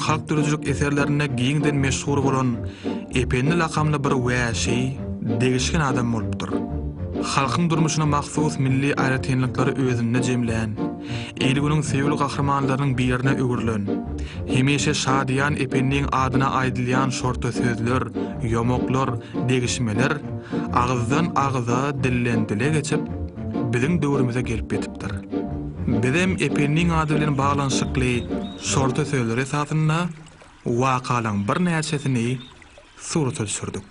halk döredijilik eserlerinde giňden meşhur bolan Ependi lakamly bir wäşi, degişgen adam bolupdyr. Halkyň durmuşyna mahsus milli aýratynlyklary özünde jemlän, il-günüň söýgüli gahrymanlarynyň birine öwrülen, hemişe şadyýan Ependiň adyna aýdylýan şorta sözler, ýomaklar, degişmeler agyzdan-agyza, dilden-dile geçip, biziň döwrümize gelip ýetipdir. Bizem Ependiň ady bilen baglanyşykly şorta sözler esasynda wakalaryň birnäçesini surata düşürdik.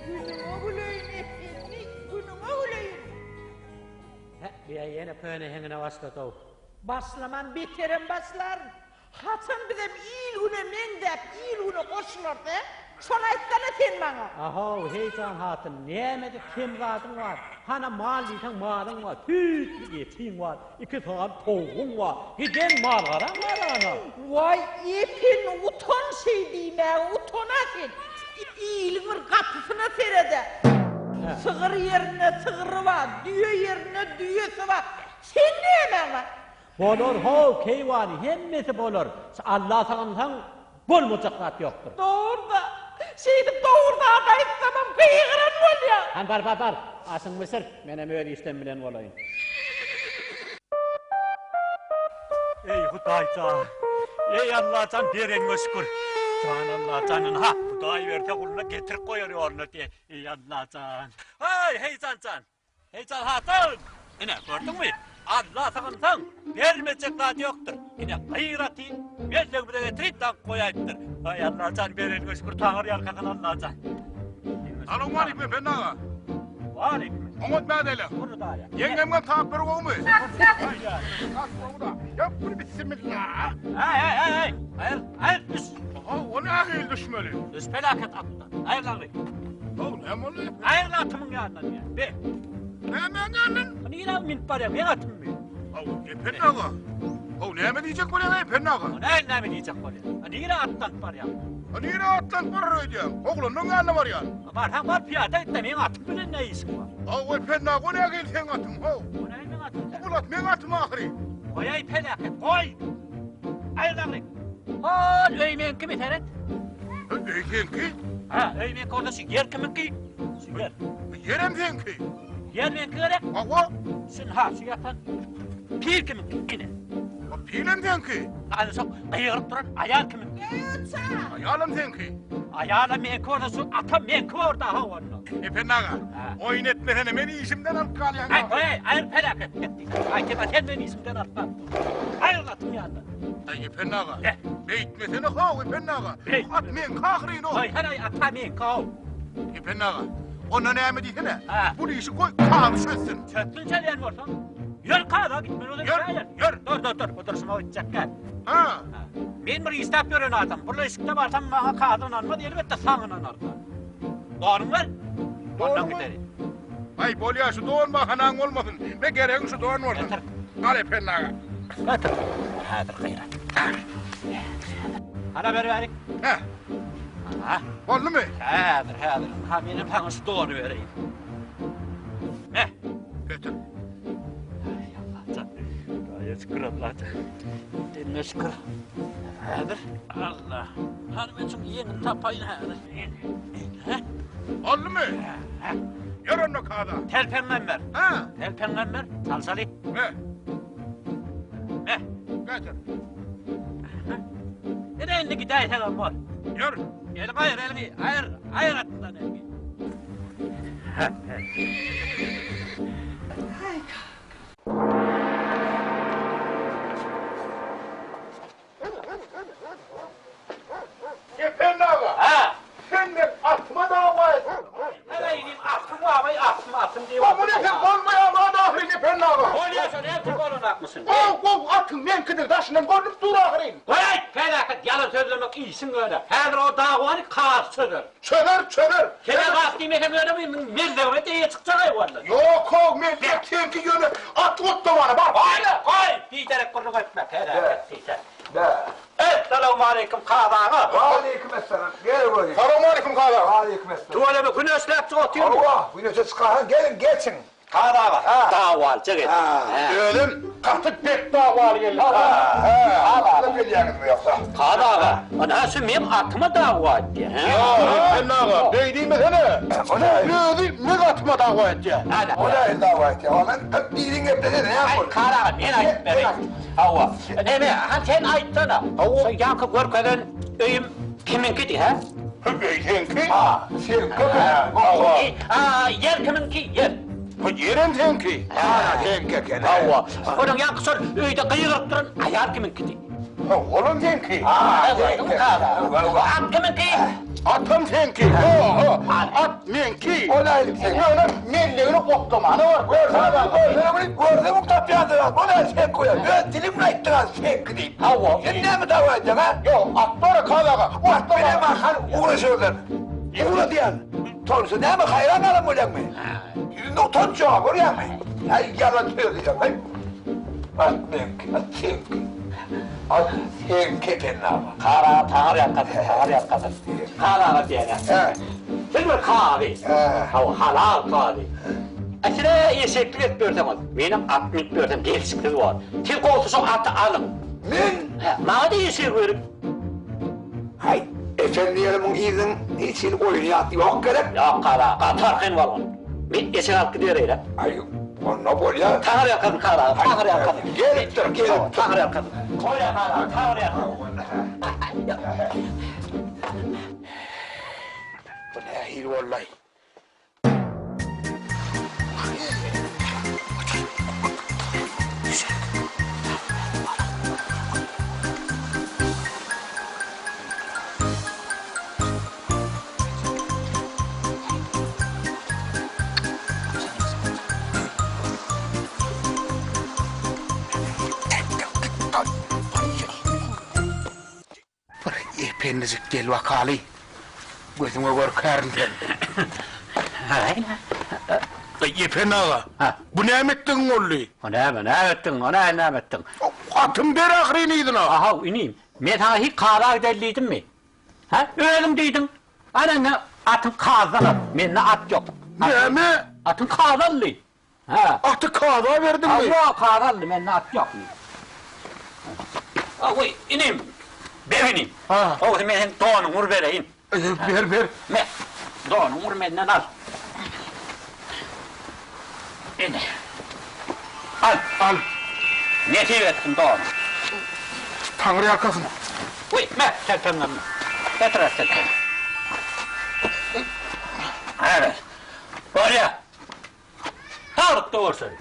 Günüňe güleýin Ependi, günüňe güleýin. Hä, bu ýene köne heňine başlady-ow. Başlaman beterem başlaryn. Haçan bizem il-güne meňzäp, il-güne goşularys, hä? Şony aýtsana sen maňa. Ahow, heýjan hatyn, nämede kem zadyň bar? Hana mal diýseň malyň bar, tüýsli etiň bar, iki sany towugyň bar, giden mal-garaň bar ana. Waý, Ependi, utan şeý diýmäge, utan-a sen. Iliň bir gapysyna sered-ä. Sygyr ýerinde sygry bar, düýe ýerinde düýesi bar. Seň nämäň bar? Bolar how keýwany hemmesi bolar. Alla sagynsaň bolmajak zat ýokdur. Dogruda. Şeýdip dogry zat aýtsamam gygyran bolýaň. Hany bar bar bar aşyňy bişir menem öz işlem bilen bolaýyn. Eý Hudaýjan. Eý Allajan bereniňe şükür. Jan Allajan ynha Hudaý berse guluna getirip goýar ýoluna diýe. Eý Allajan. Heý heýjanjan. Heýjan hatyn! Ine, gördüňmi? Alla sygynsaň, bermejek zady ýokdur. Ine, gyraty mellegimize getirip daňyp goýaýypdyr. Aý, Allajan, bereniňe şükür, Taňry ýalkasyn, Allajan. Salowmaleýkim, Ependi aga. Waleýkim. Oňat mädele. Hudaýa. Ýeňňemem tap bir gowumy? Tap gowy-da. Ýok, bir bissimilla. Äý, äý, äý, äý. Aýyr, aýyr, düş. How, o nähili düşmeli? Düş, peläket atdan. Aýyr lagly. How, näme boldy? Aýyr atymyň ýanyndan diýýän. Be. Nämäň ýanyndan? Nirä münüp barýaň, meň atymmy? How, Ependi aga. How, näme diýjek bolýaň, Ependi aga? O näme näme diýjek bolýaň? A nirä atlanyp barýaň? A nirä atlanyp barar öýdýäň? Oglanlaň ýanyna barýan. A barsaň bar, pyýada git-de, meň atym bilen ne işiň bar? How, Ependi aga, o nähili seň atyň, how? O näme meň atym? Bu at meň atym ahyry. Goý-aý, peläket, goý! Aýyr lagly. Hol, öý meňkimi, seret. Öý seňki? Ha, öý meňki bolsa şu ýer kimiňki? Şu ýer. Ýerem seňki. Ýer meňki gerek? Hawa. Şun ha, şu ýatan pil kimiňki? Ine. O pilem seňki. Ana şo gygyryp duran aýal kimiňki? Aýalam seňki. Aýalam meňki bolsa şu atam meňki bor da ha onda. Ependi aga, oýun etmesene, meni işimden alyp galýaň. Aý, goý, aýyr peläket et diýsene. Aý, kema sen meni işimden alyp galyp dur. Aýyr atym ýanyndan. Aý, Ependi aga, beýtmesene how, Ependi aga. At meňki ahyryn o. Goý, her aý ata meňki how. Ependi aga, onda näme diýsene, bu işi goý, kazy çözsün. Çözsün çözýän bolsaň. Ýör kaza gitmeli bolsa Ýör, ýör. Dur, dur, dur, bu durşuma gitjek gel. Ha. Men bir işläp ýören adam. Bu işikde barsam maňa kazy ynanmaz, elbetde saňa ynanar. Donuň ber. Ondan gideris. Aý, bolýa, şu don bahanaň bolmasyn. Me geregiň şu don bolsun. Getir. Al Ependi aga. Getir. Häzir gyrat. Hana ber bärik. Hä. Ha. Boldumy? Häzir, häzir. Ha menem saňa şu dony bereýin. Me. Getir. Aý, Allajan. Hudaýa şükür Allajan. Eline şükür. Häzir. Allah. Hany men şuň ýeňini tapaýyn häzir. Hä? Boldumy? Hä. Ýör onda kaza. Telpeňem ber. Hä. Telpeňem ber. Çalşaly. Me. Me. Getir. Ine indi gidäýsegem bor. Ýör. Eliňi aýyr, eliňi. Aýyr, aýyr atdan eliňi. Hä. Aý, kaka. Ependi aga! Hä? Sen meň atyma dawa et. Heleý diýip atym babaý atym atym diýip. O muny sen bolmaýan zat ahyryn Ependi aga. Bolýa şo näme üçin bolanakmyşyn? Gow gow atyň meňkidir daşyndan görnüp dur ahyryn. Goý aýt peläket ýalan sözlemek işiň ýok. ýöne. Häzir o dawany kazy çözer. Çözer, çözer. Kele gap diýmesem ýöne meniň mellegime eýe çykjak-aý walla. Ýok-how, mellek seňki ýöne at otlamana bar. Goý, goý, biderek gürrüň etme, peräket diýse. Essalawmaleýkim kazy aga. Waleýkim essalam. Gel görýin. Salowmaleýkim kazy aga. Waleýkim essalam. Tüweleme güneşläp çyk otyrmy? Hawa, güneşe çykarsaň geliň geçiň. Kazy aga, dawalyja geldi. Özem gaty bek dawaly geldi. Hawa, alyp gelýäňizmi ýogsa? Kazy aga, ynha şu meň atyma dawa etýär. Ýok, Ependi aga, beý diýmesene. Özi meň atyma dawa etýär. O nähili dawa etýär? Oňa biriň geplesene, näme boldy? Kazy aga, men aýdyp bereýin. Hawa. Neme, han sen aýtsana. Şu ýaňky görkezen öýüm kimiňkidi, hä? Öý seňki. Ha, seňki eken. Hawa. A, ýer kimiňki, ýer? Bu ýerem seňki. Ha, seňki eken. Hawa. Onuň ýaňky şol öýde gygyryp duran aýal kimiňkidi? Ha, olam seňki. Ha, seňki. At kimiňki? Atam seňki. Ho, ho, at meňki. O nähili seňki? Ýöne mellegini otlamana bar. Görsene, görsene muny, görse muny tapýandyr. O nähili seňki bolýar? Öz diliň bilen aýtdyň-a seňki diýip. Hawa. Sen näme dawa edýäň, a? Ýok, at bar-a, Kazy aga. At bilen makan ugraşarlar. Ugra diýýän. Tonsa näme haýran galan bolýaňmy? Ýüzünde utanç ýok, görýäňmi? Äý, ýalan sözleýär, häý. At meňki, at seňki. At seňki eken aga. Kazy aga taňry ýalkasyn, taňry ýalkasyn. Kazy aga diýýän-ä. Siz bir kazy. Hawa, halal kazy. A siz-ä eşeklik edip ýörseňiz, menem at münüp ýörsem gelşiksiz bolar. Siz gowusy şo aty alyň. Men? Hä, maňa-da eşegi beriň. Haý, Ependi ýeri muň yzynyň hiç hili oýny ýat ýok gerek? Ýok, Kazy aga, gaty arkaýyn bolgun. Men eşek alyp gidibereýin-ä. Aý, onda bolýa. Taňry ýalkasyn, Kazy aga, taňry ýalkasyn. Gelipdir, gelipdir. Taňry ýalkasyn. Bolýa, Kazy aga, taňry ýalkasyn. Bu nähili boldy-aý? Bir ependijik gel bakaly, gözüňe görkärin sen. Eý, Ependi aga, bu näme etdigiň boldy? O näme, näme etdiň, o näme, näme etdiň? Atymy ber ahyryn yzyna. Ahaw, inim, men saňa hiç kaza gideli diýdimmi? Hä, özüň diýdiň. Ana indi atyň kazydan al, mende at ýok. Näme? Atyň kazy aldy. Hä. Aty kaza berdiňmi? Hawa, kaza aldy, mende at ýok. Awy, inim, ber inim. Ha. Gowusy men seň donuňy ur bereýin. Ber, ber. Me, donuňy ur menden al. Ine. Al. Al. Nesip etsin donu. Taňry ýalkasyn. Wiý, me, telpegiňem me. Getir, telpegiňi. Hä, bolýa. Saglykda bolsun.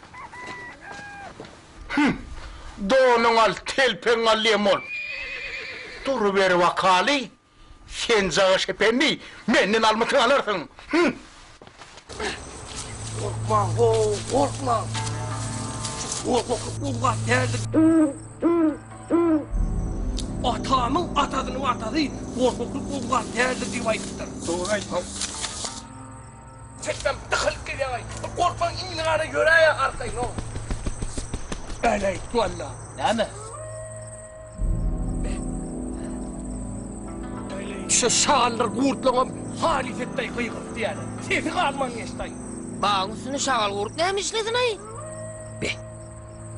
Hüm, donuňy al, telpegiňi al diýen bol. Duruber bakaly, sen jagaş ependi, menden almytyňy alarsyň. Hüm. Gorkmaň, how, gorkmaň. Şu gorkaklyk uly zat däldir. Atamyň atasynyň atasy gorkaklyk uly zat däldir diýip aýdypdyr. Dogry aýtdyň. Çekmem dykylyp gelýäňaý. Bir gorkmaň iňňe gara ýöräýä arkaýyn o. Äleýt walla. Näme? Şu şagaldyr gurtlaňam halys etdaý gygyryp diýýäler. Sesi galman geçdaý. Bagyň üstünde şagal gurt näme işlesin-aý? Be.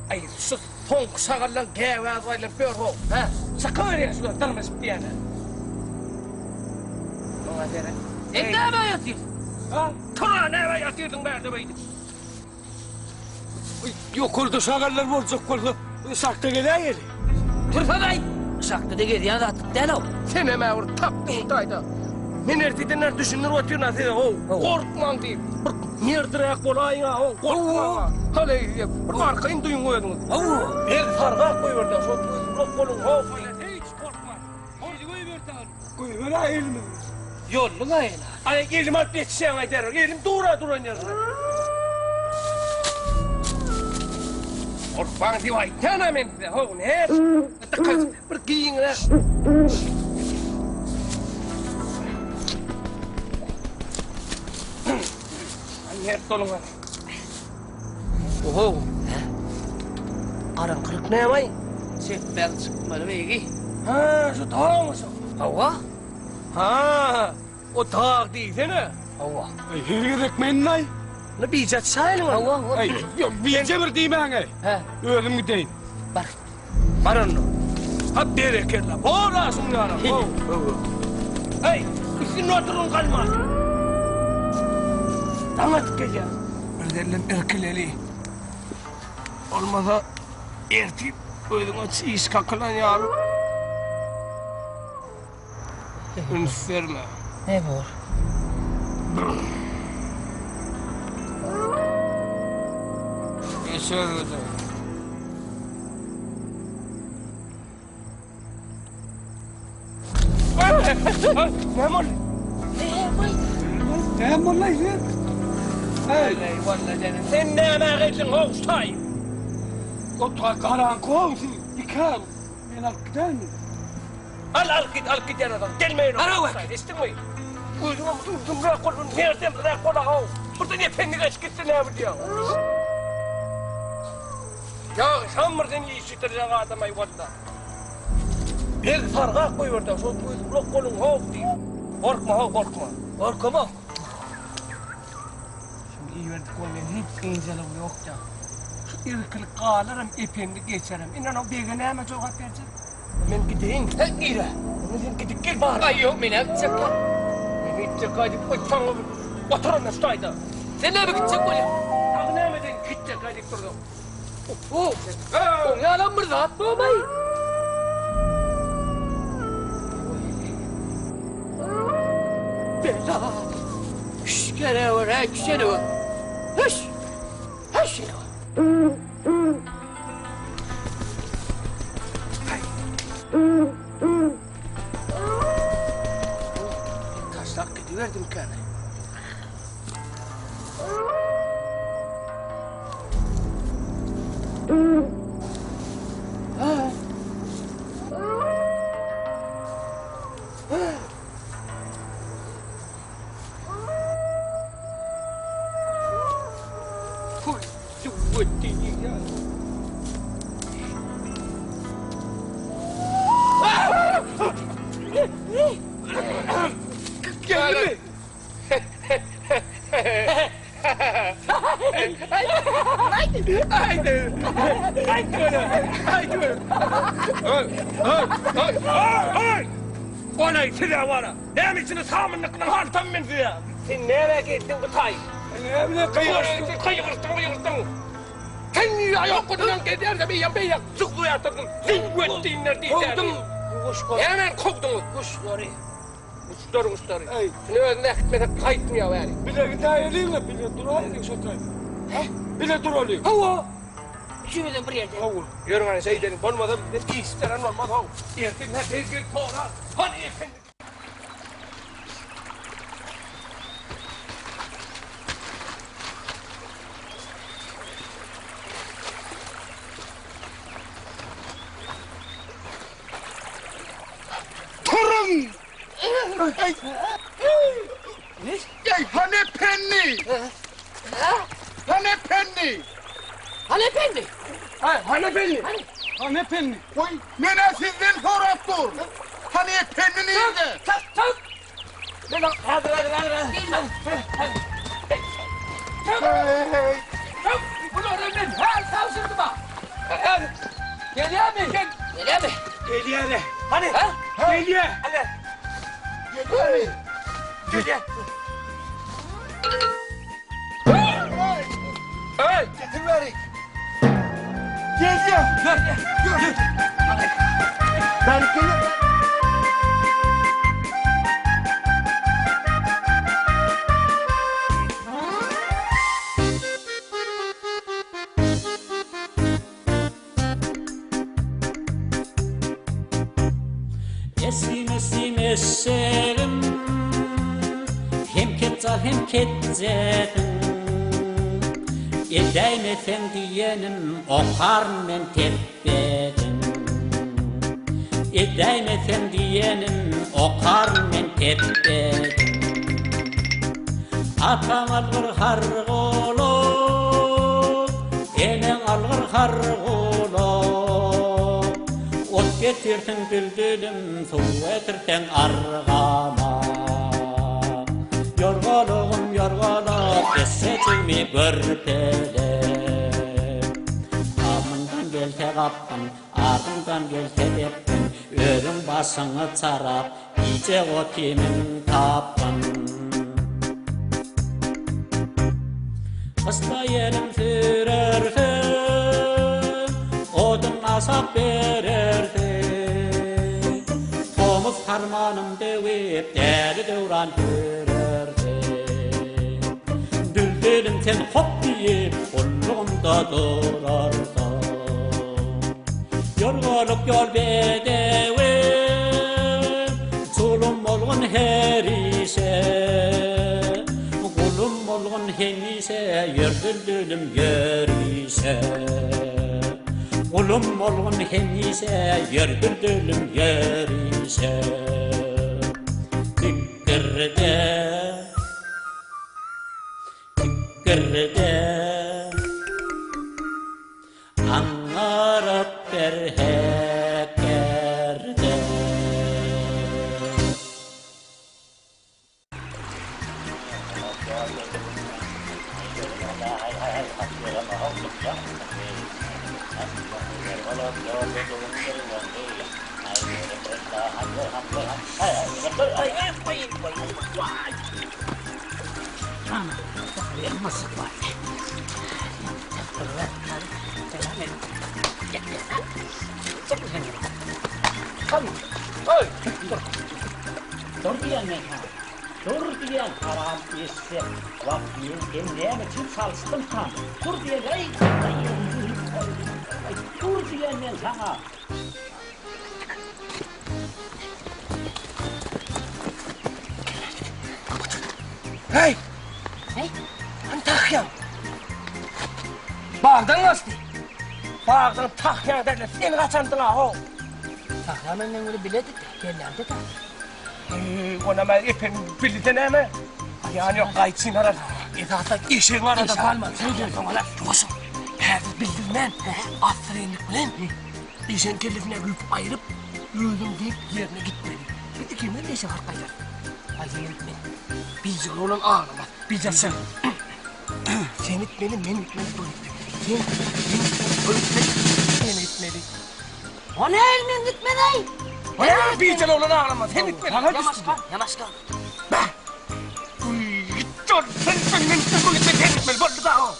Aý şu soňky şagallaň gäwäzi aýlanyp ýör how. Hä? Çykyberýär şular dyrmaşyp diýýäler. Muňa seret. Sen näme ýatyrsyň? Ha? Tur-a näme ýatyrsyň bärde beýdip? Ýokarda şagallar boljak bolsa, şahta geläýeli. Tursana-aý! Şahtada gezýän zatlyk däl-ow. Senem-ä bir tapdyň taýda. Men erteden bäri düşündirip otyryn-a size, how, gorkmaň diýip. Bir merdiräk bolaýyň-a, how, gorkmaň-a. Haleý diýip, bir arkaýyn duýuň özüňizi. Hawa. Bel sargap goýberdiň, şol duýgurrak boluň, how. Hiç gorkmaň. Howly goýberseň. Goýber-ä elimi. Ýolluň-a ene. Aý, elimi alyp ýetişýäň-aý derrew. Elim dur-a duran ýerinde. Gorkmaň diýip aýtýan-a men size, how, näçe dykyz, bir giňräk. Mert boluň. Oho. Garaňkylyk näme-aý? Çepbäň çykmaly beýgi. Ha, şu dagmy şu? Hawa. Ha, o dag diýsene. Hawa. Eý, her gezek men-aý. Ne bije çaýlyň. Hawa, hawa. Eý, ýok, bije bir diýmäň-eý. Hä. Özüm gideýin. Bar. Bar onda. Ha berekella. Bor aşyň ýara. Ho. Eý, üstünde oturyň galman. Daň atyp gelýär. Bir dellem irkileli. Bolmasa ertir özüňe çiş kakylan ýaly. Üns berme. Ne bor? Geçer gider. Näme boldy? Näme boldy sen? Hey, sen näme geldiň howştaý? Ot garaňky bolsun. Ikä men alyp gideýinmi? Al alyp git alyp git ýaradan gelmeýin Ara bak. Eşitdiňmi? Özüňem durdumrak bol merdemräk bol how. Birden ependi geçip gitse näme diýýäň? Ýa sen birden iş bitirjek adam aý walla. Beg sargap goýberdi şol gözüňe goluň how diýip. Gorkma how gorkma. Gorkamok. Şuny iberdik ol men hiç ynjalygy ýok ýa. Şu irkilik galaram ependi geçerem. Indi anaw bege näme jogap berjek? Men gideýin. Sen nirä? Onda sen gidip gel bari. Aý ýok, men-ä gitjek bol. Men gitjek gaýdyp goýsaň otur onda şu taýda. Sen näme gitjek bolýaň? Dagy näme edeýin, gitjek gaýdyp dursaň. Oho, oň ýalam bir zat bormaý? Bela. Hüş gelewer, äý düşelewer. Hüş! Hüş! Taşlap gidiberdim käni. Ha. Geldi mi? Haydi. Haydi. Haydi öyle. Haydi öyle. Hay, hay, hay, hay. Olay size wara. Näme üçin samynlykdan haltam men size. Sen näme gitdiň bu taý? Näme gygyrsdyň? Gygyrsdyň, gygyrsdyň. Sen niýe aýak goýdan gezýärde beýan beýan jyzly ýatyrdyň. Züwwetdinler diýýär. Kowdum guşlary. Näme kowduňyz? Guşlary. Guşlary, guşlary. Eý. Şuny özüne äkitmesek gaýtmaýar bäri. Bile gidäýeliň-le, bile duraýlyň şo taýda. Hä? Bile duralyň. Hawa. Üçümizem bir ýerde. Hawa. Ýörüň ana şeýdeliň. Bolmasa bizden iş beren bolmaz how. Ertir nä tez gelip sorar. Hany ependi. Turuň! Eý! Eý, hany ependi? Hany ependi? Hany ependi? Haý, hany ependi? Hany ependi? Goý, men-ä sizden sorap durun. Hany ependi nirde? Çyk, çyk! Men häzir, häzir, häzir. Çyk! Hey! Çyk! Bulary men häl tabşyrdym ha. Häzir. Gelýärmi? Gel. Gelýärmi? Gelýär. Hany? Ha? Gelýär. Hany? Gelýärmi? Gelýär. Hey! Getir beri. Gelýär. Gel. Gel. Beri gelýär. Esim esim eşeğim Hem ketja hem ketjesin Edäýmeseň diýenim Okaryn men tepbedin Edäýmeseň diýenim Okaryn men tepbedin. Ataň algyr har golak, eneň algyr har golak. Ot getirsin düldülim, suw getirseň argama. Ýorgalygym ýorgalak, eşejigimi görpelek. Alnyňdan gelse gapgyn, ardyňdan gelse depgin, özüň başyňy çarap, Gije otymyň tapgyn. Gyşda ýelim sürersiň, Odun aşak berersiň. Tomus harmanym döwüp, Däli döwran sürersiň. Düldülim sen hop diýip, Gullugymda durarsyň. Ýorgalyk ýol bedewi, Julum bolgun her işe. Gulum bolgun hemişe, Ýör düldülüm ýörişe. Gulum bolgun hemişe, Ýör düldülüm ýörişe. Dikgirde, dikgirde. Aňňaryp bir hekgerde. Dur diýen men saňa. Dur diýen haram eşek. Wah, men seni näme üçin çalyşdymkam? Dur diýen, eý, dur diýen men saňa. Heý! Heý! Hany tahýaň? Bagdan gaçdy. Bagdan tahýaň derler, sen gaçandyň-a, ho! Tahýa menden weli biledi-de, kellämde-de. Heý, onam-a epen bildi-de näme? Ýany ýok, gaýçyny alar. Esasy eşegiň arada galmaz. Soň alar. Ýuwaşyň. Häzir bildirmän, assyrynlyk bilen eşegiň kellesine güýüp aýryp, özüň diýip ýerine gitmeli. Biz ikimiz eşek alyp gaýdarys. Aý, sen gitme. Bijel oglan aglamaz. Bijel sen. Sen gitmeli, men gitmeli, bu gitmeli. Sen gitmeli, men gitmeli, bu gitmeli, sen gitmeli. O nähili men gitmeli-aý? O näme bijel oglan aglamaz, sen gitmeli. Ýamaşka, ýamaşka. Bäh! Git ol, sen gitmeli, men gitmeli, bu gitmeli, sen gitmeli, boldy da-o.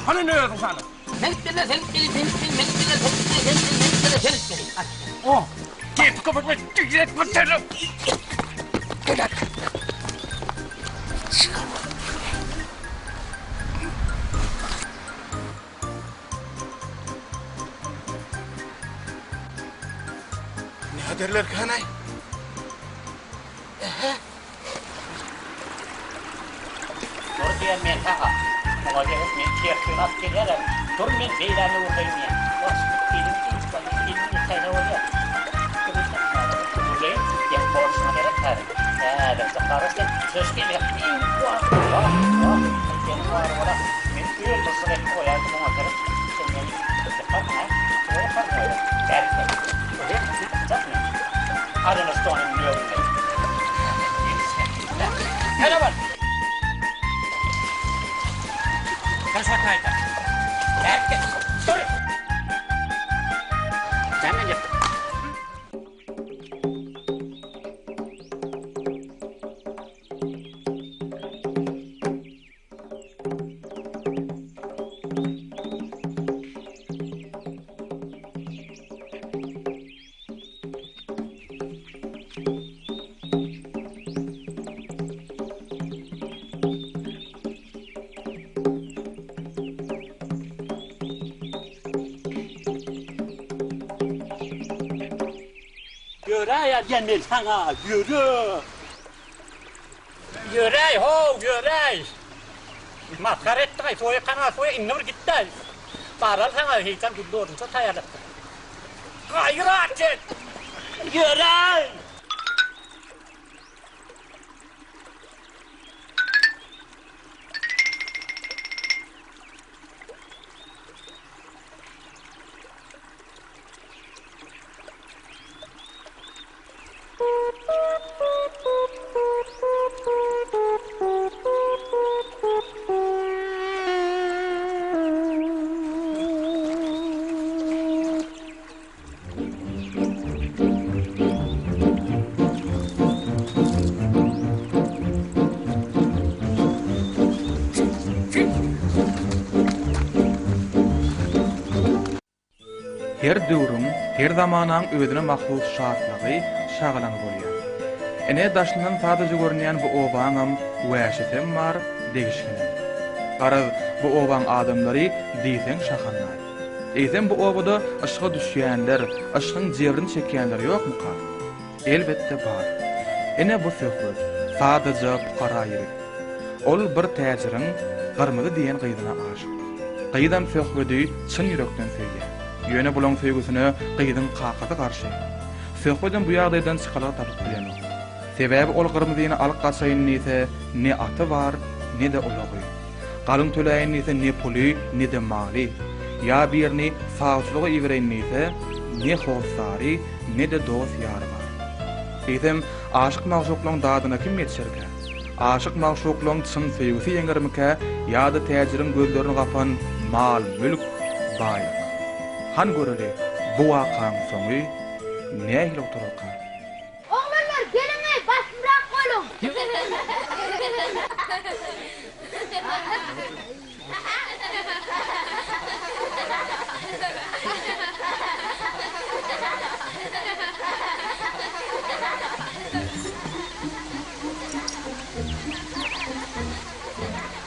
Hany indi özüň sana. Men gitmeli, sen gitmeli, sen gitmeli, men gitmeli, sen gitmeli, sen gitmeli, men gitmeli, sen gitmeli. Hadi. O, gepi köpeltme, düzelt bu seni. Gel hadi. Näderler känäý? Ähä. Dur diýen men saňa. Muňa gezek men tersini alyp gelýärem. Dur men beýläni urlaýyn diýen. Goş, eliň inçe elini ýetäýse bolýar. Urlaýyn diýen bolşuňa gerek häzir. Häzirje gara sen söz gelýär. Wah, wah, wah. Seniň bar bola. Men öldürjek edip goýaýdym oňa gerek. Sen meni ýykarsyň, hä? Ýykarsyň, bärik gel. Ýöräý diýen men saňa, ýöre! Ýöräý, how, ýöräý! Masgara etdiň-aý, soýa kaňa soýa, indi bir git-dä! Baraly saňa heýjan gülli odunça taýýarlapdyr. Gaýrat et! Ýöräý! Her döwrüň, her zamanaň özüne mahsus şatlygy, şagalaňy bolýar. Ine, daşyndan sadaja görünýän bu obaňam wäşisem bar, degişgenem. Garaz, bu obaň adamlary diýseň şahanlar. Eýsem bu obada yşga düşýänler, yşgyň jebrini çekýänler ýokmuka? Elbetde bar. Ine bu söhbet, sadaja pukara ýigit. Ol bir täjiriň Gyrmyzy diýen gyzyna aşyk. Gyzam Söhbedi çyn ýürekden söýýär. Ýöne bulaň söýgüsine gyzyň kakasy garşy. Söhbedem bu ýagdaýdan çykalga tapyp bilenok. Sebäbi ol Gyrmyzyny alyp gaçaýyn diýse ne aty bar, ne-de ulagy. Galyň töläýin diýse ne puly, ne-de maly. Ýa birini sawçylyga ibereýin diýse, ne hossary, ne-de dost-ýary bar. Eýsem, aşyk-magşuklaň dadyna kim ýetişerkä? Aşyk-magşuklaň çyn söýgüsi ýeňermikä ýa-da täjiriň gözlerini gapan mal-mülk, baýlyk? Han göreli, bu wakaň soňy nähili gutararka? Oglanlar geliňeý basymrak boluň.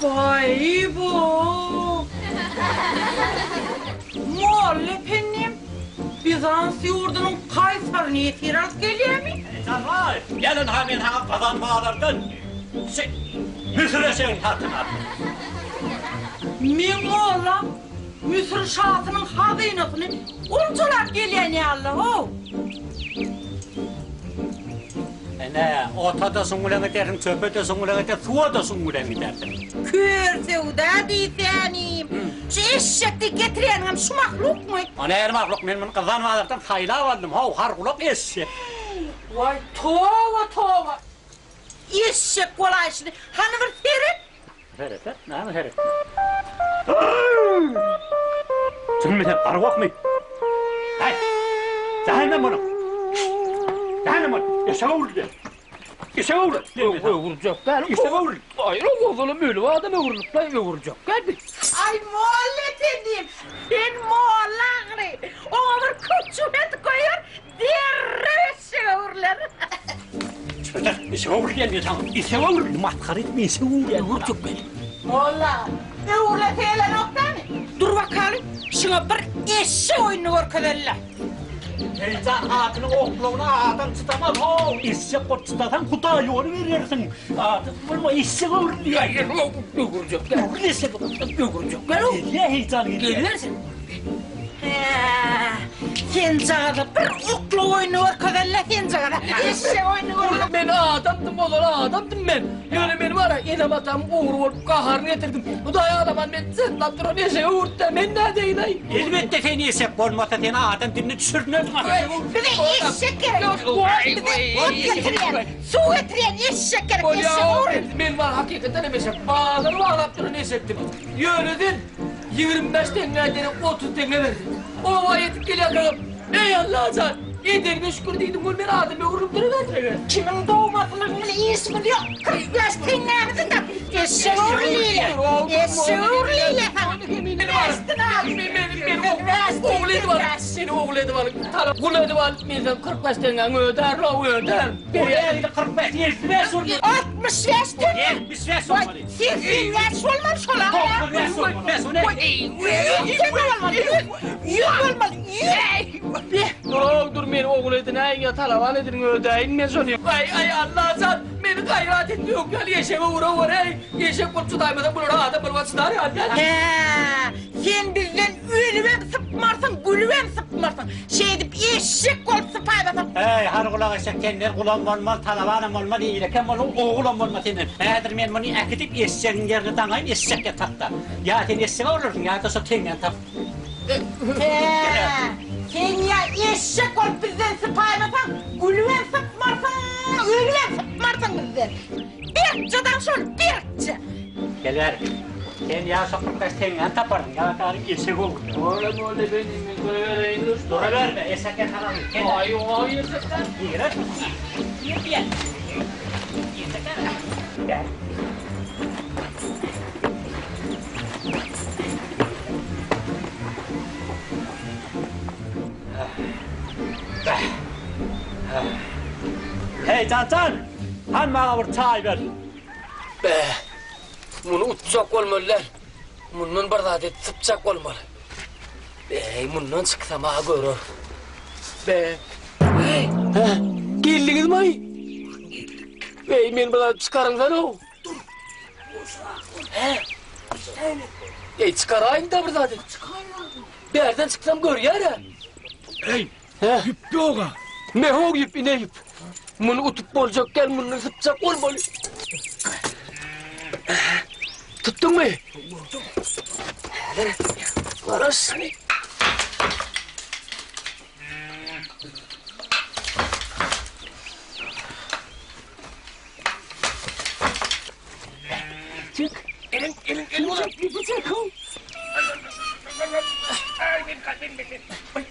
Baý-bo! Molla ependim, Bizans ýurdunyň kaýsaryny ýesir alyp gelýärmi? Janaý, gel ynha men saňa gazan bazardan şi Müsür eşegini satyn aldym. Meň mollam Müsür şasynyň hazynasyny oljalap gelýän ýaly-how. Ene, ota-da şuň bilen gidersiň, çöpe-de şuň bilen gidersiň, suwa-da şuň bilen gidersiň. Kör söwda diýsänim. Şu eşek diýip getirýäniňem şu mahlukmy? O nähili mahluk, men muny gyzan bazardan saýlap aldym, how, hargulak eşek. Waý, toba, toba! Eşek bolaýşyny, hany bir seret! Seretse, näme seretme? Çynmy sen, gargakmy? Häý! Jähennem boluň! Jähennem boluň! Eşek öwrüldi! Eşek öwrül! Öwrüljek däl. Eşek öwrül! Aýra ozalam ölüp adam öwrülip daý öwrüljek däl biz. Aý molla ependim, sen molla ahyry. Oňa bir köçük edip goýber, Derrew eşege öwrüler. Çöker, eşege öwrülýän men saňa. Eşege öwrüldi, masgara etme, eşege öwrülýän. Öwür çökmeli. Molla, öwrülesi gelenok dämi? Dur bakaly, şuňa bir eşek oýnuny görkezeli-le. Heýjan hatynyň oklawyna adam çydamaz, how, eşek bolup çydasaň, Hudaý ýoly berersiň. Adam bolma, eşege öwrülýär. Öwürjek däl. Öwrül eşege. Öwürjek däl. Gelýär heýjan gelýär. Gelibersin. Hä, senjagaza bir oklaw oýnuny görkezeli-le senjagaza. Eşek oýnuny görkezeli. Men adamdym ozal adamdym men. Ýöne men bar-a enem-atamyň ogry bolup gaharyny getirdim. Hudaý alaman meni jyzlap duran eşege öwürtdi-ä men nädeýin-aý? Elbetde sen eşek bolmasa seni adam diline düşürmezdim. Bize eşek gerek. Bize ot getirýän, suw getirýän eşek gerek. Eşek öwrül. Men bar hakykatdan hem eşek. Bazyny baglap duran eşekdim. Ýöne sen 25 teňňä derek 30 teňňe berdiň. Oba ýetip gelýärkäm, Eý, Allajan, edeniňe şükür diýdim, gör men adam öwrülip duruberdim. Kimiň dogmasylygyň bilen işimiz ýok, 45 teňňämizi tap, eşek öwrülile, eşek öwrülile saňa. Ogul edip alyp, seni ogul edip alyp, talap gul edip alyp, men sen 45 teňňäňi ödärin-ow, ödärin. Berýär-de 45, 55 boldy. 65 teňňe. 75 bolmaly. 85 bolmaly şol aga. 95 bolmaly. 100 bolmaly. 100 bolmaly. 100. Dur, dur meni ogul edinäýiň ýa talaban ediniň ödäýin men şony. Aý, aý Allajan, meni gaýrat et ýok ýaly eşege uraweraý. Eşek bolup çydaýmasaň bulara adam bolup çydar ýaly däl. Hä, sen bizden ölübem sypmarsyň, gülübem sypmarsyň. Şeýdip eşek bolup sypaýmasaň. Eý, hargulak eşek, senden gulam bolmaz, talabanam bolmaz, eýlekem bolmaz, ogulam bolmaz senden. Häzir men muny äkidip eşegiň ýerine daňaýyn, eşek ýatakda. Ýa sen eşege bolarsyň, ýa-da şo teňňäni tapyp. Hä, sen ýa eşek bolup bizden sypaýmasaň, gülübem sypmarsyň, ölübem sypmarsyň bizden. Berkje daň şol, berkje! Gel bäri. Sen ýa şo 45 teňňäni taparsyň, ýa dagy eşek ogurlar. Ola boldy, ben indi goýbereýin dur. Duruberme, eşek ýatalary. Aý, oňa girjekler. Girersiň. Gir diýen. Girjekler. Gel. Eý, Janjan! Hany maňa bir çaý ber. Be, muny utjak bolmaly däl. Mundan bir zat edip sypjak bolmaly. Beý, mundan çyksam-a görer. Be. Heý, hä, geldiňizmi-aý? Geldik. Beý, meni bir zat çykaryňsana-ow. Dur. Hä? Eý, çykaraýyn-da bir zat edip. Bärden çyksam görýär-ä. Eý, ýüp ýog-a. Mehow ýüp, ine ýüp. Muny utup boljak däl, mundan sypjak bolmaly. Tutduňmy? Häzir garaş. Çek. Elin, elin, elin ulan. Ýüpi çek. Ay, men, men, men, men. Ay.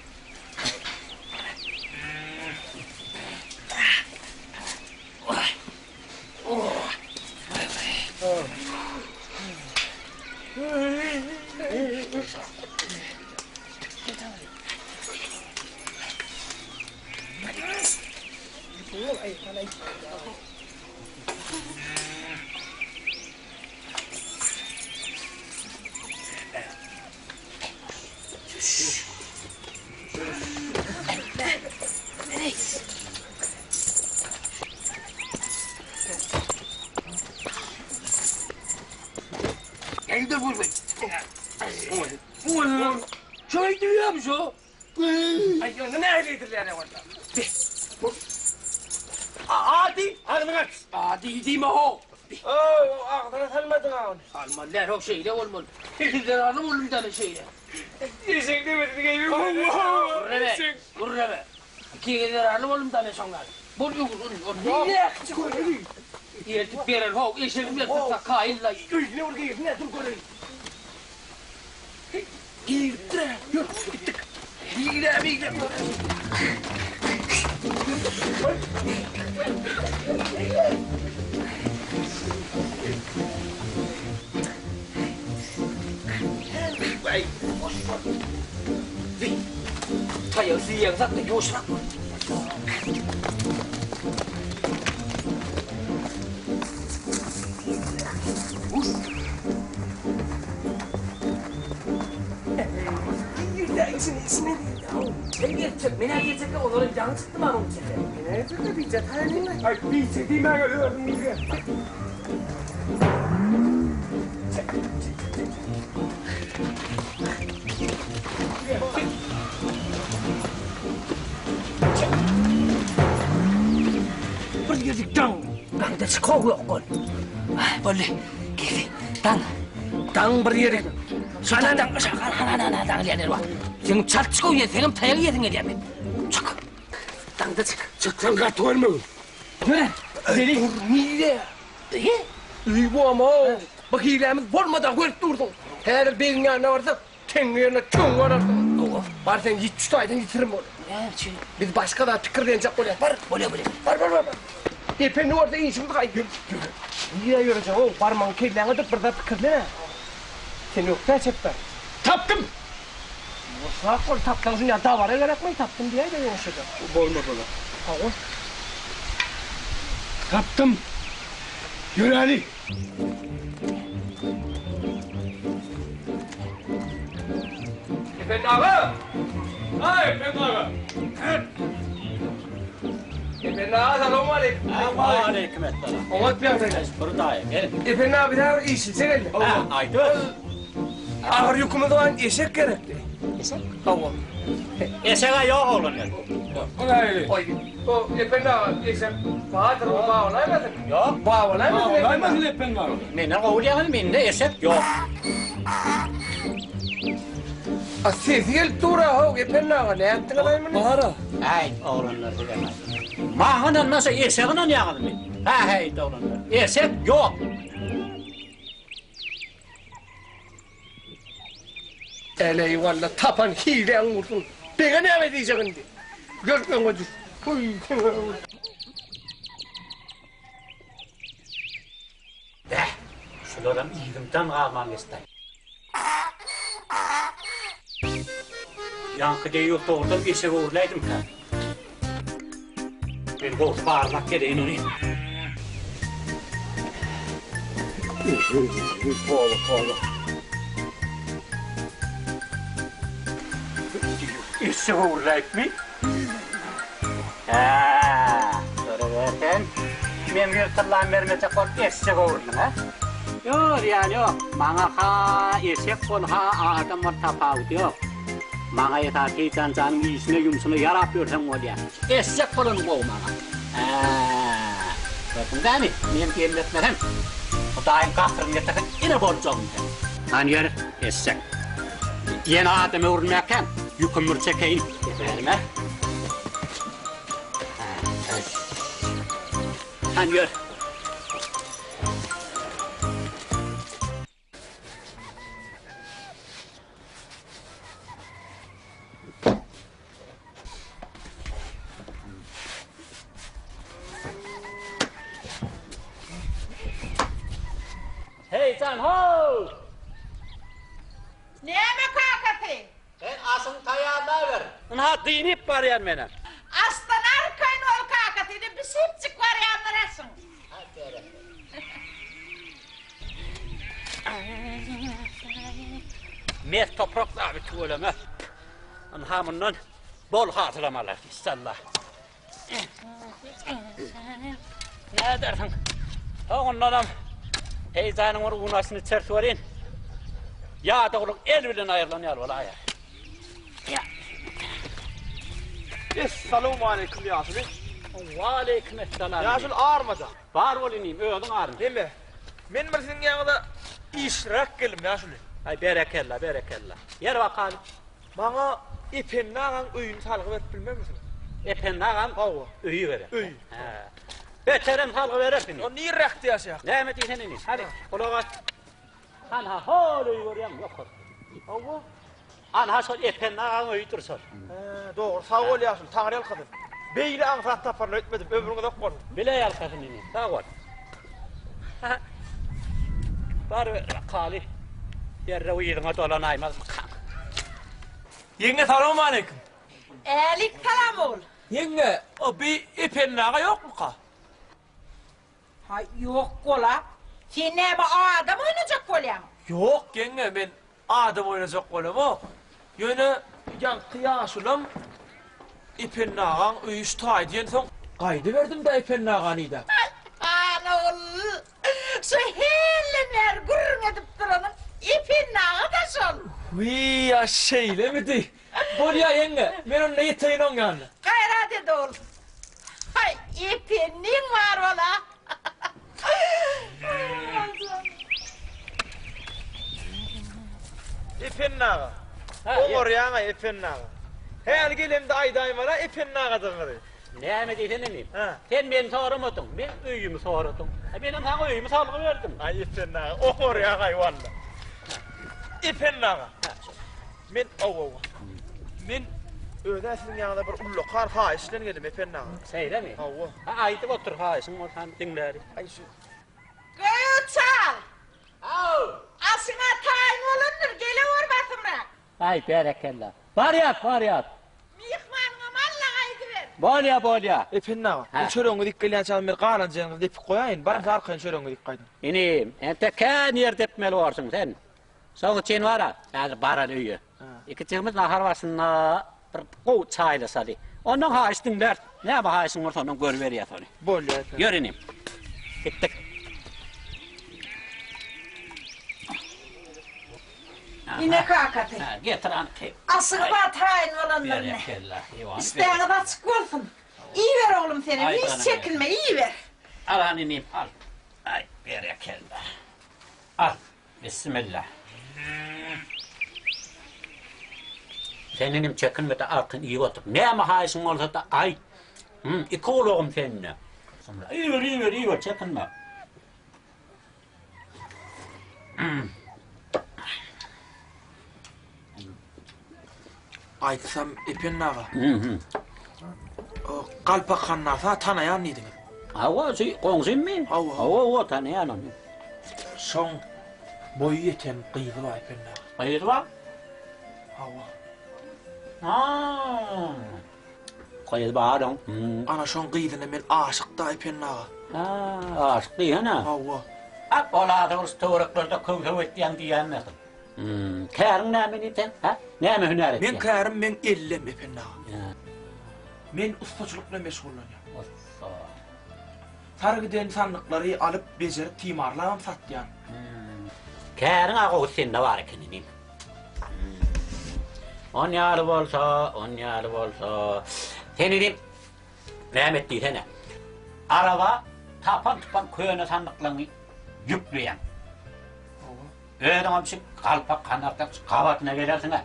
Şoý diýýärmi şo? Aý, onda nähili edilýär onda? Ady, agzyňy aç. Ady diýme ho. Ow, agzyna salmadyň a ony. Salmaly däl ho, şeýle bolmaly. Sizden razy boldum da men şeýle. Eşek demesini geýip. Gürreme, gürreme. Ikiňiz zerarly boldum da men şoň ýaly. Bol öwür, ol, ol. Nähçi göreli. Eltip berer ho, eşegim eltip sa kaýyl-la. Öýüne bir girsin-ä, dur göreýin. Giripdir-ä, ýör, gitdik. Hile, mile. Taýagy süýeňi satdy, ýuwaşrak bol. Girdi, içine, içine girdi. Sen gelipjek, men-ä geljekkä ozalam ýaňy çykdym agyň içinden. Men-ä geljekkä bije taýyndymy? Aý, bije diýmäge özüň bilgin. Çek, çek, çek, çek. Bir gezek daň. Daňda çykaw ýok ol. Boldy. Girdi. Daň. Daň bir ýeri. Şana daň. Şana daň daň diýen bar. Sen çalt çykaw ýer, senem taýak ýesiň gelýär. Çyk. Daňda çyk. Çyksaň gaty görmegin. Ýöre. Seni nire? Öý bu ama. Bu hilämiz bolmada görüp dursuň. Häzir begiň ýanyna barsak, Teňňe ýerine töňňe alarsyň. Hawa. Bar sen ýit şu taýdan ýitirim ony. Näme üçin? Biz başga zat pikirlenjek bolýas. Bar. Bolýa bolýa. Bar bar bar. Ependi bolsa işimiz gaýdy. Nirä ýörejek ow, barmagyň kelläňe dyr bir zat pikirlen-ä. Sen ökdä çepbe. Tapdym! Ýuwaşrak bol, tapsaň şuny ýa dabara gerekmi, tapdym diýäý-de ýuwaşjadan. Bolmaz ola. Hawa. Tapdym. Ýöräli. Ependi aga! Aý, Ependi aga! Ependi aga, salowmaleýkim. Waleýkim essalam. Oňat ýagdaýlar. Bir daýy, gel. Ependi aga, bize bir işliçe geldi. Ha, aýdyber. Agyr ýükümiz bar, eşek gerekdi. Eşek? Hawa. Eşeg-ä ýok oglan gel. O nähili? Oý, o Ependi aga, eşek bardyr, o bar bolaýmasyn? Ýok. Bar bolaýmasyn Ependi aga? Ependi aga. Menden gowy bilýäňiz, mende eşek ýok. A sesi gelip dur-a, how, Ependi aga, nätdiňiz-aý muny? Bar-a. Äý, oglanlar sizem aýdyň. Maňa ynanmasa eşege ynanýaňyzmy? Hä-häýt, oglanlar, eşek ýok. Äleý walla tapan hiläň bolsun. Bege näme diýjek indi? Gör öňe düş. Huý. Bäh, şularam yzymdan galman geçdi. Ýaňky deý ýurt dogrudan eşek ogurlaýdymka? Men gowusy barlap geleýin ony. Toba, toba. Eşek öwrüläýipmi? Hä, görüber sen. Meň ýüz tyllam bermejek bolup eşek öwrüldiň, hä? Ýok, zyýany ýok. Maňa-ha eşek bol, ha adam bol tapawudy ýok. Maňa esasy Heýjan janyň işine, ýumşuna ýarap ýörseň bolýa. Eşek bolany gowy maňa. Hä, gördüň dämi, men diýenimi etmeseň, Hudaýyň gahyryny getirsin, ine boljagyň sen. Hany ýör, eşek. Ýene adam öwrülmäkäň, ýüküm bir çekeýin. Berme. Hany ýör. Heý jan how! Näme kakasy? Sen aşyňy taýýarlaber. Ynha dynyp barýan menem. Aşdan arkaýyn bol kakasy, ine bişipjik barýandyr aşyň. Mes toprak abi tüweleme. Ynha mundan bol hasylam alar inşallah. Nädersiň? Soňundanam heýjanyň bir unaşyny içeris welin, ýadawlyk el bilen aýrylan ýaly bolaýar. Essalawmaleýkim ýaşuly. Waleýkim essalam. Ýaşuly armaja. Bar bol inim, özüň arma. Neme? Men bir siziň ýanyňyza işliräk geldim ýaşuly. Aý berekella, berekella. Ýer bakaly. Maňa Ependi agaň öýüni salgy berip bilmezmisiňiz? Ependi agaň Hawa. öýi gerek. Öýi. Hä. Beterem salgy berer inim. O nirräkde ýaşaýar? Näme diýsen inim? Hany, gulak as. Hanha, hol öýi görýäňmi ýokarda? Hawa. Anha şol Ependi agaň öýüdir şol. Hä, dogry. Sag bol ýaşuly, Taňry ýalkasyn. Beýle aňsat taparyn öýtmedim. Ömrüň uzak bolsun. Bile ýalkasyn inim. Sag bol. Bar bakaly. Derrew yzyňa dolanaýmazmykaň? Ýeňňe salowmaleýkim. Älik salam ogul. Ýeňňe, o bi Ependi aga ýokmuka? Haý, ýok gola. Sen näme adam oýnajak bolýaň? Ýok, ýeňňe, men adam oýnajak bolamok. Ýöne ýaňky ýaşulam Ependi agaň öýi şu taý diýensoň, gaýdyberdim-dä Ependi agany idäp. Haý, han ogul, şu hälden bäri gürrüň edip duranyň Ependi aga-da şol. Wiý, a şeýlemidi? Bolýa ýeňňe, men onda ýeteýin oň ýanyna. Gaýrat et ogul. Haý, Ependiň bar bol-a. Ependi aga. Oňarýaň-aý, Ependi aga. Häli gelemde aýdaýmaly-a Ependi agadygyňyzy. Näme diýsene inim. Sen meni soramadyň, men öýümi soradyň. A menem saňa öýümi salgy berdim. Aý, Ependi aga, oňarýaň-aý walla. Ependi aga. Men ow-ow. Men öz-ä siziň ýanyňyza bir ullakan haýyş bilen geldim, Ependi aga. Şeýlemi? Hawa. Ha, aýdyp otur, haýyşyň bolsa hany diňläli. Aý, şu. Göýä çal! Haw! Aşyň-a taýyn bolandyr, gelewür basymrak. Aý, berekella. Barýas, barýas. Myhmanyňam Alla gaýdyber. Bolýa, bolýa. Ependi aga, bu çöregiňizi iýip gelýänçäňiz men galan jeriňizi depip goýaýyn, baryň siz arkaýyn çöregiňizi iýip gaýdyň. Inim, entek kän ýer depmeli borsuň sen. Şoň üçin bar-a, häzir baraly öýe. Ikijigimiz nahar başynda bir gowy çaýlaşaly. Ondan haýyş diňläris. Näme haýyşyň bolsa ondan görüberýäs ony. Bolýar ependi. Ýör inim. Gitdik. Ine kakasy. Ha, getir hany kep. Aşygy bar taýyn bolandyr ine. Berekella. Işdäňiz açyk bolsun. Iýiber oglum senem, hiç çekinme, iýiber. Al hany inim, al. Aý, berekella. Al. Bismilla. Sen inim çekinme-de artyn iýip otur. Näme haýyşyň bolsa-da aýt. Hum, iki gulagym sende. Iýiber, iýiber, iýiber, çekinme. Aýtsam, Ependi aga. O Galpak Hannasy-a tanaýan diýdiňiz. Hawa, şu goňşymmy? Hawa. Hawa, hawa, tanaýan ony. Şoň boýy ýeten gyzy bar, Ependi aga. Gyzy bar? Hawa. Ha. Gyz bar oň. Ana şoň gyzyna men aşyk-da Ependi aga. Hä, aşyk diýsene. Hawa. A, ol azy bir şu töwereklerde köw-söw etýäň diýýänmesin. Käriň näme inim seň, hä? Näme hünär etýäň? Meň kärim meň ellem Ependi aga. Men ussaçylyk bilen meşgullanýan. Ussa. Sary giden sandyklary alyp, bejerip, timarlabam satýan. Käriň-ä gowusy sende bar eken inim. On ýaly bolsa, on ýaly bolsa. Sen inim, näme et diýsene. Araba tapan-tupan köne sandyklaryňy ýükleýäň. Özüňem şu galpak kanardan şu gabatyna gelersiň-ä.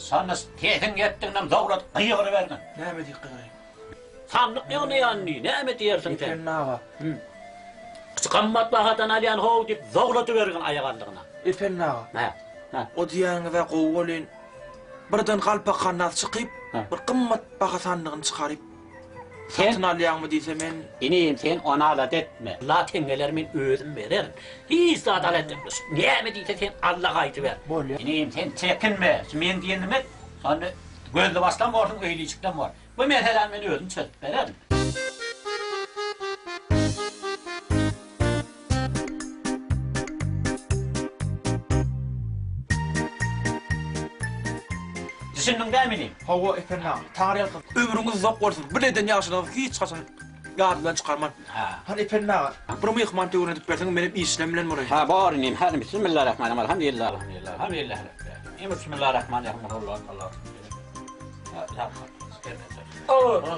Şonda sesiň ýetdiginden zowladyp gygyrybergin. Näme diýip gygyraýyn? Sandyk ýygnaýan diý, näme diýersiň sen? Ependi aga. Şu gymmat bahadan alýan how diýip zowladybergin aýagallygyna. Ependi aga. Hä. Hä. O diýýäniňiz-ä gowy welin, birden galpak handas çykyp, bir gymmat baha sandygyny çykaryp, satyn alýaňmy diýse men. Inim, sen ony alada etme. La teňňeleri men özüm bererin. Hiç zat alada etme. Näme diýse sen Allaga aýdyber. Bolýa. Inim, sen çekinme. Şu meň diýenimi et. Şonda gözli başlam borsuň, öýli işikden bor. Bu meseläni men özüm çözüp bererin. Düşündiň dämi inim? Hawa, Ependi aga, Taňryýalkasyn. Ömrüňiz uzak bolsun. Bir eden ýagşylygyňyzy hiç haçan ýadymdan çykarman. Hany Ependi aga, bir myhman töwir edip berseň, menem işlem bilen bolaýyn. Ha, bor inim. Hany bismillahirrahmanirrahim. Alhamdulillah, alhamdulillah, alhamdulillah. Bismillahirrahmanirrahim. Allah.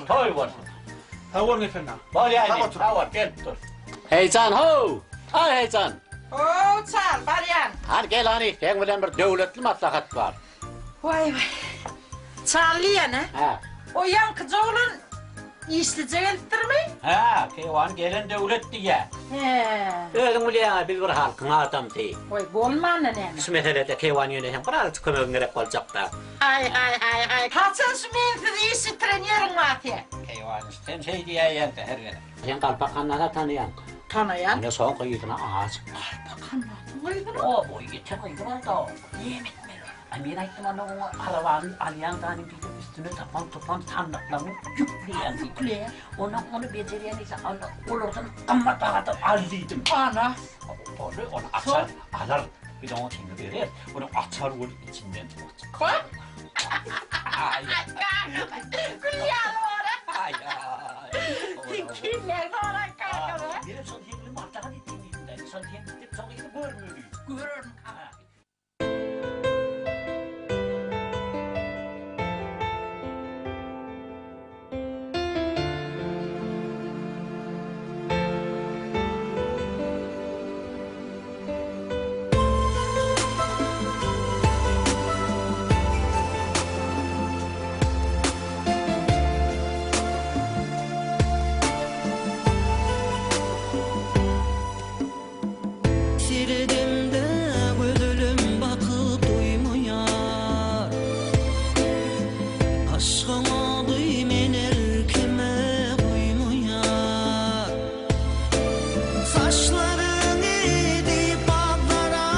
Toý bolsun. Sag boluň Ependi aga. Bolýar Sag inim. oturyň. Sag bol, gelip dur. Heýjan how! Aý Heýjan! How, çal, barýan. Hany gel hany, seň bilen bir döwletli maslahat bar. Waý, waý. Çal diýýän-ä? Hä. O ýaňkyja oglan işlije gelipdirmi? Hä, keýwany gelen döwlet diýýä. Hä. Özüň bilýäň-ä, biz bir halkyň adamsy. Waý, bolmanda näme? Şu meselede keýwany ýöne hem birazajyk kömegiň gerek boljakda. Aý, aý, aý, aý. Haçan şu mensiz iş bitiren ýeriň bar seň? Keýwany, sen şeý diýäýeň-dä her gezek. Sen Galpak Hannany tanaýaň. Tanaýan. Ine şoň gyzyna aşyk. Galpak Hannanyň gyzyna? O, boýy ýeten gyzy bar-da. Näme etmeli ony? Aý, men aýtdym onda oňa arabany alýaň da diýdim, üstüne tapan-tupan sandyklaryňy ýükleýäň diýdim. Ýükleýän. Ondan ony bejerýän diýse, onda olardan gymmat bahadan al diýdim. Ana. Boldy, ony açar, alar. Biz oňa teňňe bereris. Ony açar bolup içinden çykar. Aý. Gül ýaly bor-a. Aý, aý. Sen kimden soraň kaka be? Menem şony seň bilen maslahat etdim diýdim-dä. Şony sen gidip şo gyzy görmeli. Görerin. Seredemde gözelim bakyp doýmaýar. Aşgyň ody men erkime guýmaýar. Saçlaryňy diýip azara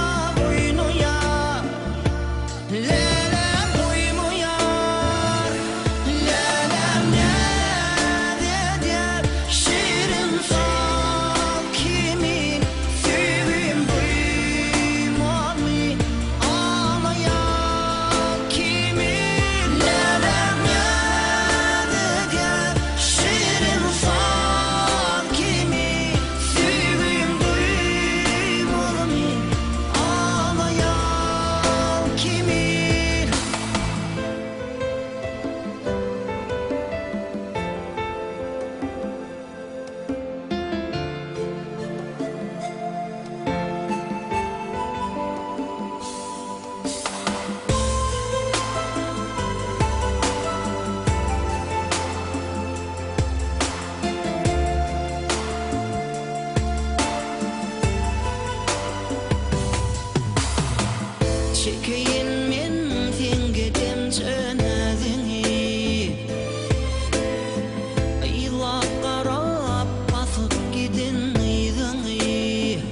oýnaýar. Läläm goýmaýar. Läläm näz edýär. Şirin saz kimin söýgim duýmazmy? Aglaýan kimin. Läläm näz edýär. Şirin saz kimin söýgim duýmazmy? Aglaýan kimin. Çekeýin men seň gedemje näziňi Yzlap garap basyp giden yzyňy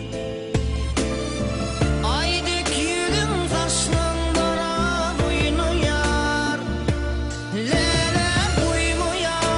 Aý dek ýüzüň saçlaň darap oýnaýar Läläm goýmaýar.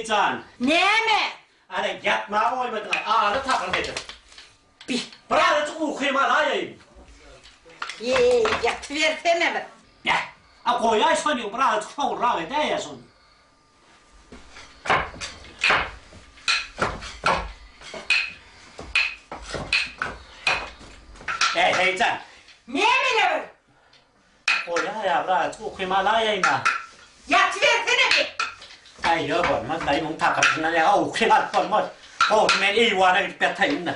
Heý jan. Näme? Ana, ýatmaga goýmadyň-aý, aly takyr edip. Bi, birazajyk ukymy alaýaýyn. Eý, ýatybersene bir. Beh, a goýaý şony, birazajyk soňrak edäý-ä şony. Eý, heý jan. Näme-le bir? Goýaý-a, birazajyk ukymy alaýaýyn-a. Ýatybersene bir. Aý, ýok, bolmaz, daýy, muň takyrtysyndan ýaňa ukyňy alyp bolmaz. Gowusy men eýwana gidip ýataýyn-da.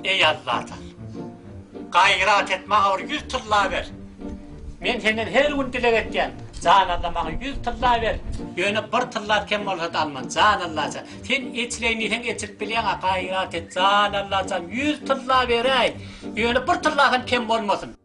Eý Allajan! Gaýrat et, maňa bir 100 tylla ber. Men senden her gün dileg etýän. Jan Alla maňa 100 tylla ber. Ýöne bir tylla kem bolsa-da alman. Jan Allajan, sen eçileýin diýseň eçilip bilýäň-a, gaýrat et, jan Allajan, 100 tylla beräý. Ýöne bir tylla hem kem bolmasyn.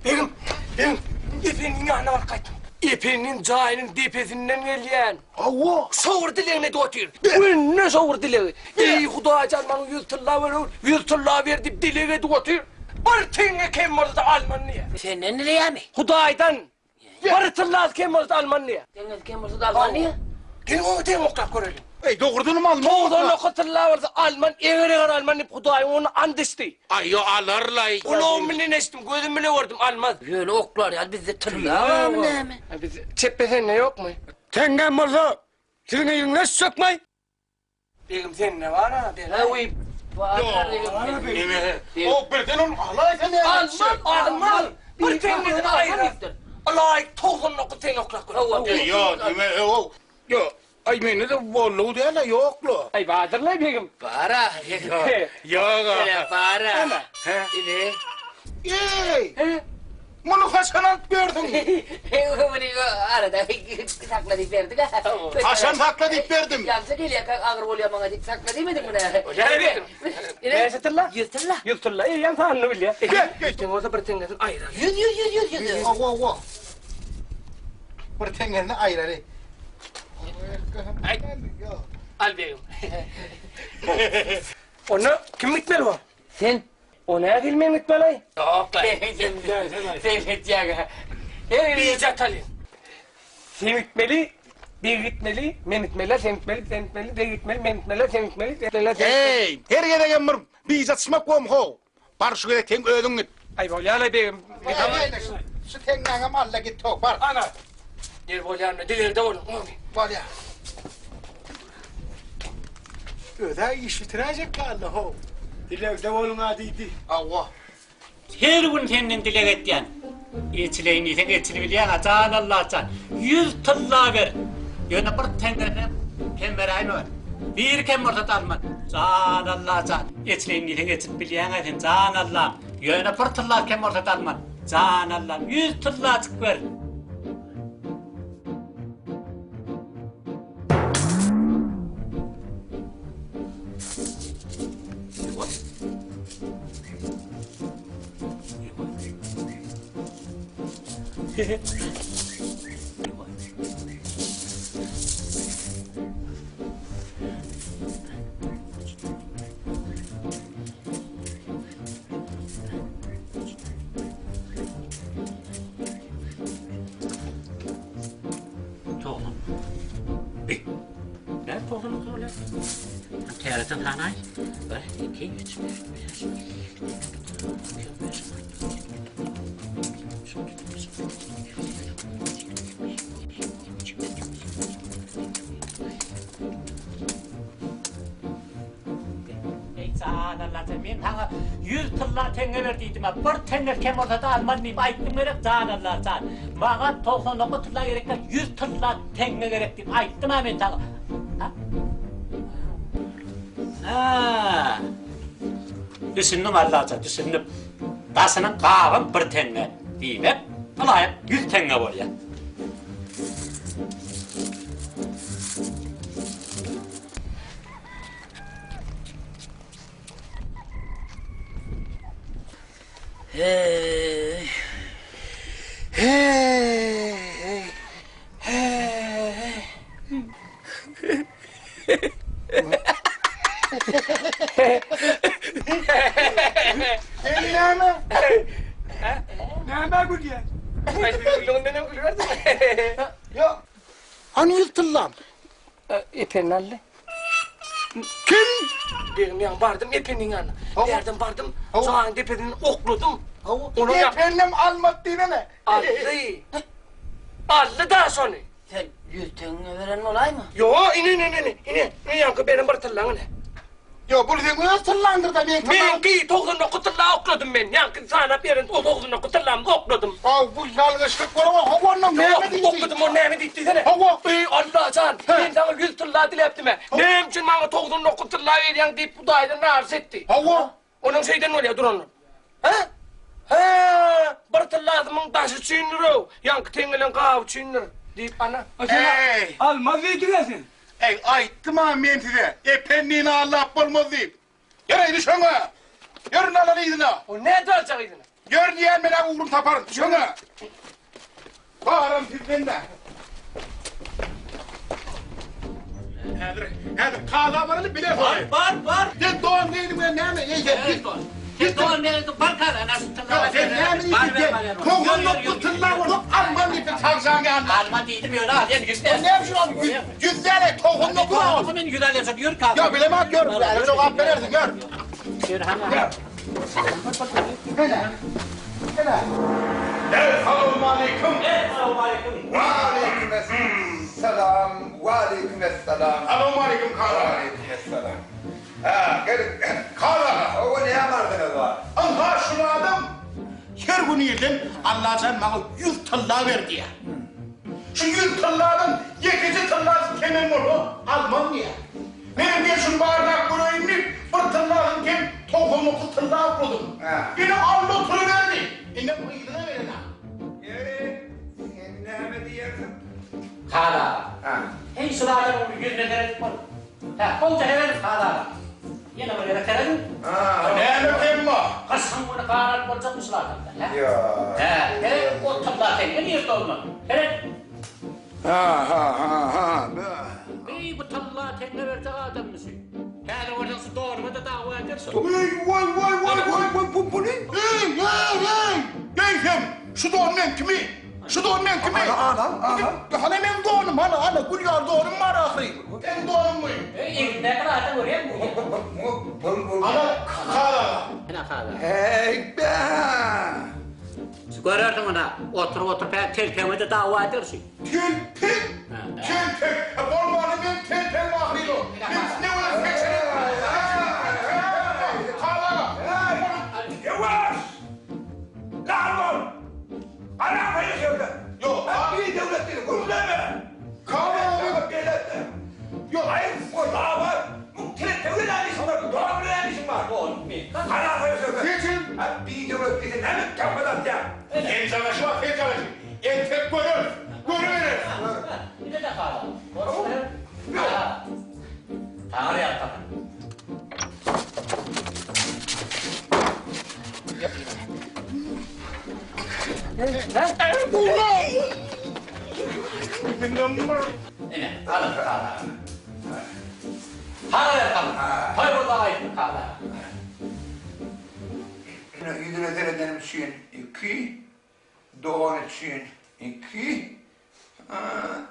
Begim, begim, Ependiniň ýanyna baryp gaýtdym. Ependiniň jaýynyň depesinden gelýän. Hawa. Şo bir dilegini edip otyr. Günde şo bir dilegi. Eý, Hudaýjan, maňa 100 tylla ber, 100 tylla ber diýip dileg edip otyr. Bir teňňe kem bolsa-da alman diýýär. Senden dileýärmi? Hudaýdan. Bir tylla kem bolsa-da alman diýýär. Teňňesi kem bolsa-da alman diýýär. Geliň oňa teňňe oklap göreliň. Eý, dogrudanam alman. 99 tylla bolsa alman, eger-eger alman diýip Hudaýyň oňuna and içdi. Aý, ýo, alar-laý. Gulagym bilen eşitdim, gözüm bile gördüm, almaz. Ýöne oklar ýaly bizde tylla barmy näme? Biz çepbe sende ýokmy? Teňňäm bolsa, siziň yzyňyza düşjekmi? Begim sende bar-a, beräý. Neme? O birden ony alaýsa näme? Alman, alman. Bir teňňesini aýyrar. Ylaýyk 99 teňňe oklap göreliň. Ýo, neme, o. Ýo, aý mende-de boldugy däl-ä, ýok-la. Aý bardyr-laý begim. Bar-a. Ýog-a. Bar-a. Ine. Eý! Muny haçan alyp berdiň? Muny arada sakla diýip berdik-ä. Haçan sakla diýip berdim? Ýaňja gelýärkä agyr bolýar maňa diýip sakla diýmediňmi näme? Näçe tylla? 100 tylla. 100 tylla. Eýýäm sanyny bilýär. Ýüz bolsa bir teňňesini aýyrar. 100 100 100 100 100. Hawa, hawa. Bir teňňesini aýyrary. Aý. Al begim. Onda kim gitmeli bor? Sen. O nähili men gitmeli? Ýok. Sen gitjäň. Bije ataly. Sen gitmeli, beg gitmeli, men gitmeli, sen gitmeli, sen gitmeli, beg gitmeli, men gitmeli, sen gitmeli, sen gitmeli. Eý, her gezegem bir bije atyşmak bormy how? Bar şu gezek seň özüň git. Aý bolýa-laý begim. Şu teňňäňem al-da git how, bar. Ana. Ýer bolýanda dilegde boluň. Bolýa. Öz-ä iş bitiräýjek galdy how. Dilegde boluň-a diýdi. Hawa. Her gün senden dileg etýän. Eçileýin diýseň eçilibilýäň-ä, jan Allajan. 100 tylla ber. Ýöne bir teňňesem kem beräýme. Biri kem bolsa-da alman. Jan Allajan. Eçileýin diýseň eçilip bilýäň-ä sen, jan Allam. Ýöne bir tylla kem bolsa-da alman. Jan Allam, 100 tyllajyk ber. Togsan. Bi. Näme 99 bolýar? Täzeden sanaý. 1, 2, 3, 4, 5, 6, 7, 8, Jan Allajan, men saňa 100 tylla teňňe ber diýdim-ä, bir teňňe kem bolsa-da alman diýip aýtdym gerek, jan Allajan. Maňa 99 tylla gerek däl, 100 tylla teňňe gerek diýip aýtdym-a men saňa. Ha? Ha. Düşündim Allajan, düşündim. Daşynyň gabam bir teňňe, diýmek, ylaýyk 100 teňňe bolýar. Heý. Heý. Heý. Sen näme? Nämä gülýäň? Aý, gülüňden hem gülüberdim. Ýok. Hany ýüz tyllam? Ependi aldy. Kim? Begim ýaňy bardym Ependiň ýanyna. Bärden bardym, jaýyň depesinden okladym. Ependem almady diýsene. Aldy. Aldy-da şony. Sen 100 teňňe beren bolaýma? Ýo, ine, ine, ine, ine, ine ýaňky beren bir tyllaň ine. Ýo, bul seň öz tyllaňdyr-da, meň tyllam. Meňki 99 tylla okladym men. Ýaňky sanap beren o 99 tyllamy okladym. Haw, bu ýalňyşlyk bolan, hawa, onda näme diýdi? Okladym, o näme diýdi diýsene. Hawa. Eý, Alla jan, men saňa 100 tylla diläpdim-ä. Näme üçin maňa 99 tylla berýäň diýip, Hudaýdan naryş etdi. Hawa. Onuň şeýden bolýar duranlar. Hä? Hä, bir tyllasymyň daşy üçindir-ow, ýaňky teňňeleň gaby üçindir, diýip, ana. Eý! Almaz diýdiň-ä sen. Eý, aýtdym-a men size, Ependini aldap bolmaz diýip. Ýör, düş öňe! Ýör, indi alaly yzyna! O nädip aljak yzyna? Ýör diýýän, men-ä ugruny taparyn, düş öňe! Baram sizden-de. Häzir, häzir kaza baraly bile Bar, bar, bar. Sen don geýdiň bilen näme? Eý, sen git. Sen don geýdiň, bar kaza, nasıl tylla. Sen näme diýdiň? Togan nokta tylla bolup alman diýip çagşaň ýanyna. Alman diýdim ýöne al, ýene ýüz däl. Näme üçin al? Ýüz däl, togan nokta al. Men ýüz alýan, ýör kaza. Ýok, bilemok, ýör. Jogap berersiň, ýör. Ýör, hana. Ene. Ene. Essalawmaleýkim. Essalawmaleýkim. Waleýkim essalam. Waleýkim essalam. Salawmaleýkim Kaka. Waleýkim essalam. Ha, geliň. Kaka. Hawa, näme arzyňyz bar? Ynha şul adam her gün irden Allajan maňa ýüz tylla ber diýýär. Şu ýüz tylladan ýekeje tyllasy kemem bolsa alman diýýär. Menem gel şuny barlap göreýin diýip, bir tyllasyny kem 99 tylla okladym. Ine aldy oturyberdi. Indem yzyna berenok. Ýeri, sen näme diýersiň? Hal aga. Heý, şul adamyň bir ýüzüne seredip bol. Hä, gowja serediň, Hal aga. Ýene bir gezek serediň. Näme kem bar? Gyşyň güni garalyp boljakmy şul adamda, hä? Ýok. Hä, seret, o tylla teňňe nirde ondan? Seret. Ha, ha, ha, ha. Eý, bu tylla teňňe berjek adammy şu? Häzir görseň şu donuma-da dawa eder şu. Eý, waý, waý, waý, waý, waý, bu, bu ne? Eý, eý, eý! Eý sen, şu don meňkimi? Şu don meňkimi? Ana, ana, ana. Hany meň donum, hany, hany, gül ýaly donum bar ahyry. Seň donuňmy? Eý, egnindäki zady görýäňmi? Ana, Kaka. Ine, Kaka. Heý, bä! Görersiň ynha, oturyp-oturyp hä telpegiňe-de dawa eder şu. Telpek! Telpek! E, bolmany men telpegim ahyry ol. Men ne bolar seçenek? Kaka! Ýuwaş! Lal bol! Aram hayır söyle. Ýok, Ha bir döwlet değil, gürleme. Kaka! Beýlekde. Ýok, Hayır, o dava. Bu telpegi näme işiň bar? Dogan bilen näme işiň bar? Aram hayır söyle. Seçin! Ha bir döwlet değil, näme kämmet atýar? Sen çagaşy bar, sen çagaşy. Entek göreris, görübereris. Ine-de Kaka. Kaka. Taňry ýalkasyn. Ine, alyň Kaka. Taňry ýalkasyn. Toý bolmaga aýtdy Kaka. Ýüzüne seredenim üçin iki, don üçin iki,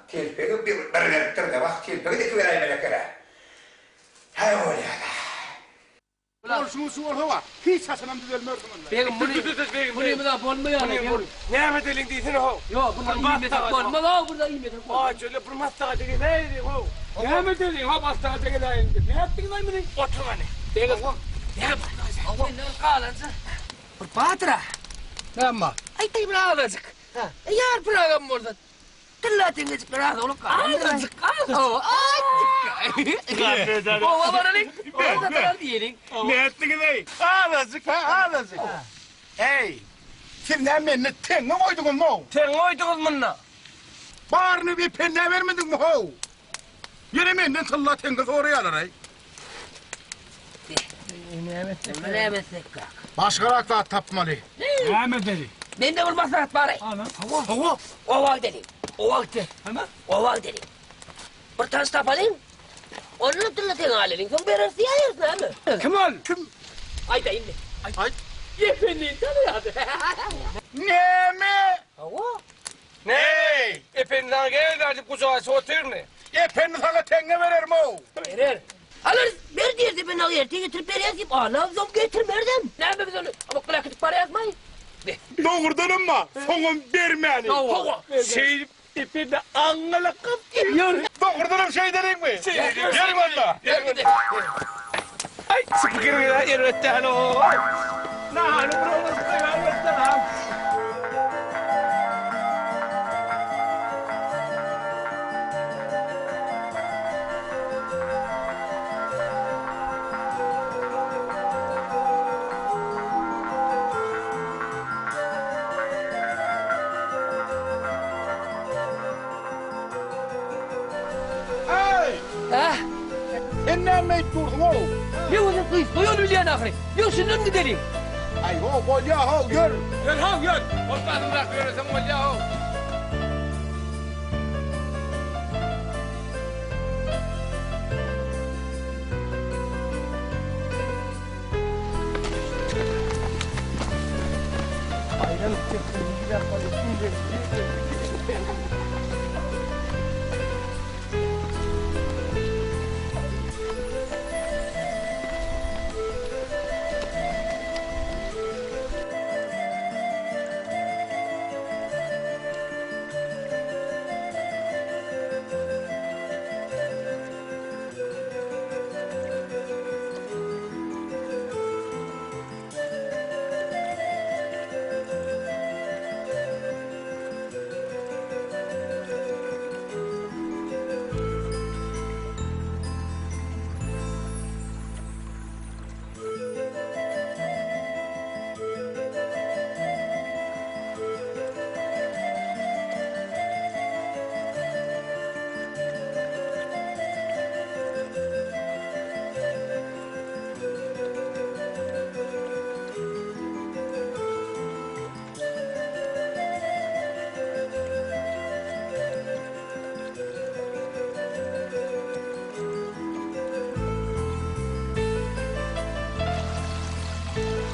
telpegi bir beripdir-de, wah, telpegi-de iki beräýmeli eken-ä. Häý, bolýa-da. Bolşuň şu bolsa bar, hiç haçanam düzelmersiň onda. Begim, muny, muny bolmaýar. Näme edeliň diýsene how. Ýok, bunu iýmesek bolmaz-ow, burada iýmesek bolmaz. Aý, şöyle bir maslahata geläýeliň how. Näme edeliň how, maslahata geläýeliň diýip. Nätdiňiz-aý muny? Otur hany. Begim, näme? Senden galança bir batyr-a. Näme bar? Aýtaý bir azajyk. Ýar pyragam bolsa, tylla teňňejikler az bolup galandyr. Azajyk, azajyk. Hawa, azajyk. Oba baralyň, oba diýeliň. Nätdiňiz-eý? Azajyk, ha, azajyk. Eý, siz näme mende teňňe goýduňyzmy-ow? Teňňe goýduňyz munda. Baryny bir pennä bermediňmi how? Ýene menden tylla teňňe soraýarlar-aý. Näme etsek? Onda näme etsek kaka? Başgarak zat tapmaly. Näme edeli? Mende bir maslahat bar. Ana. Hawa. Hawa. Oba gideliň. Oba gitse. Ana. Oba gideliň. Bir tans tapalyň. Ondan tylla teňňe alalyň. Soň bereris diýäýeris näme? Kim ol? Kim? Aýdaýyn men. Aýt. Ependini tanaýardy. Näme? Hawa. Neý? Ependi saňa gel diýip gujak açyp otyrmy? Ependi saňa teňňe berermi-ow? Berer. Alarys, ber diýerdi, men aga erte getirip berýäs diýip, alamzom getirmerdem. Näme biz ony amak bilen äkidip barýasmaý? Dogrudanam-a, soňam bermäli. Hawa. Şeýdip Ependi aňňala gap ýör. Dogrudanam şeýdeliňmi? Şeýdeliň. Ýörüň onda. Ýörüň. Aý, şu pikiriňiz-ä erbet däl-ow. Nahany bir oglanjyk erbet däl-a. Eý! Hä? Sen näme edip dursuň-ow? Men özüm gysga ýol bilýän ahyry. Ýör şundan gideliň. Aý, ho, bolýa-how, ýör. Ýör-how, ýör. Hopbasyňrak ýöreseň bolýa-how.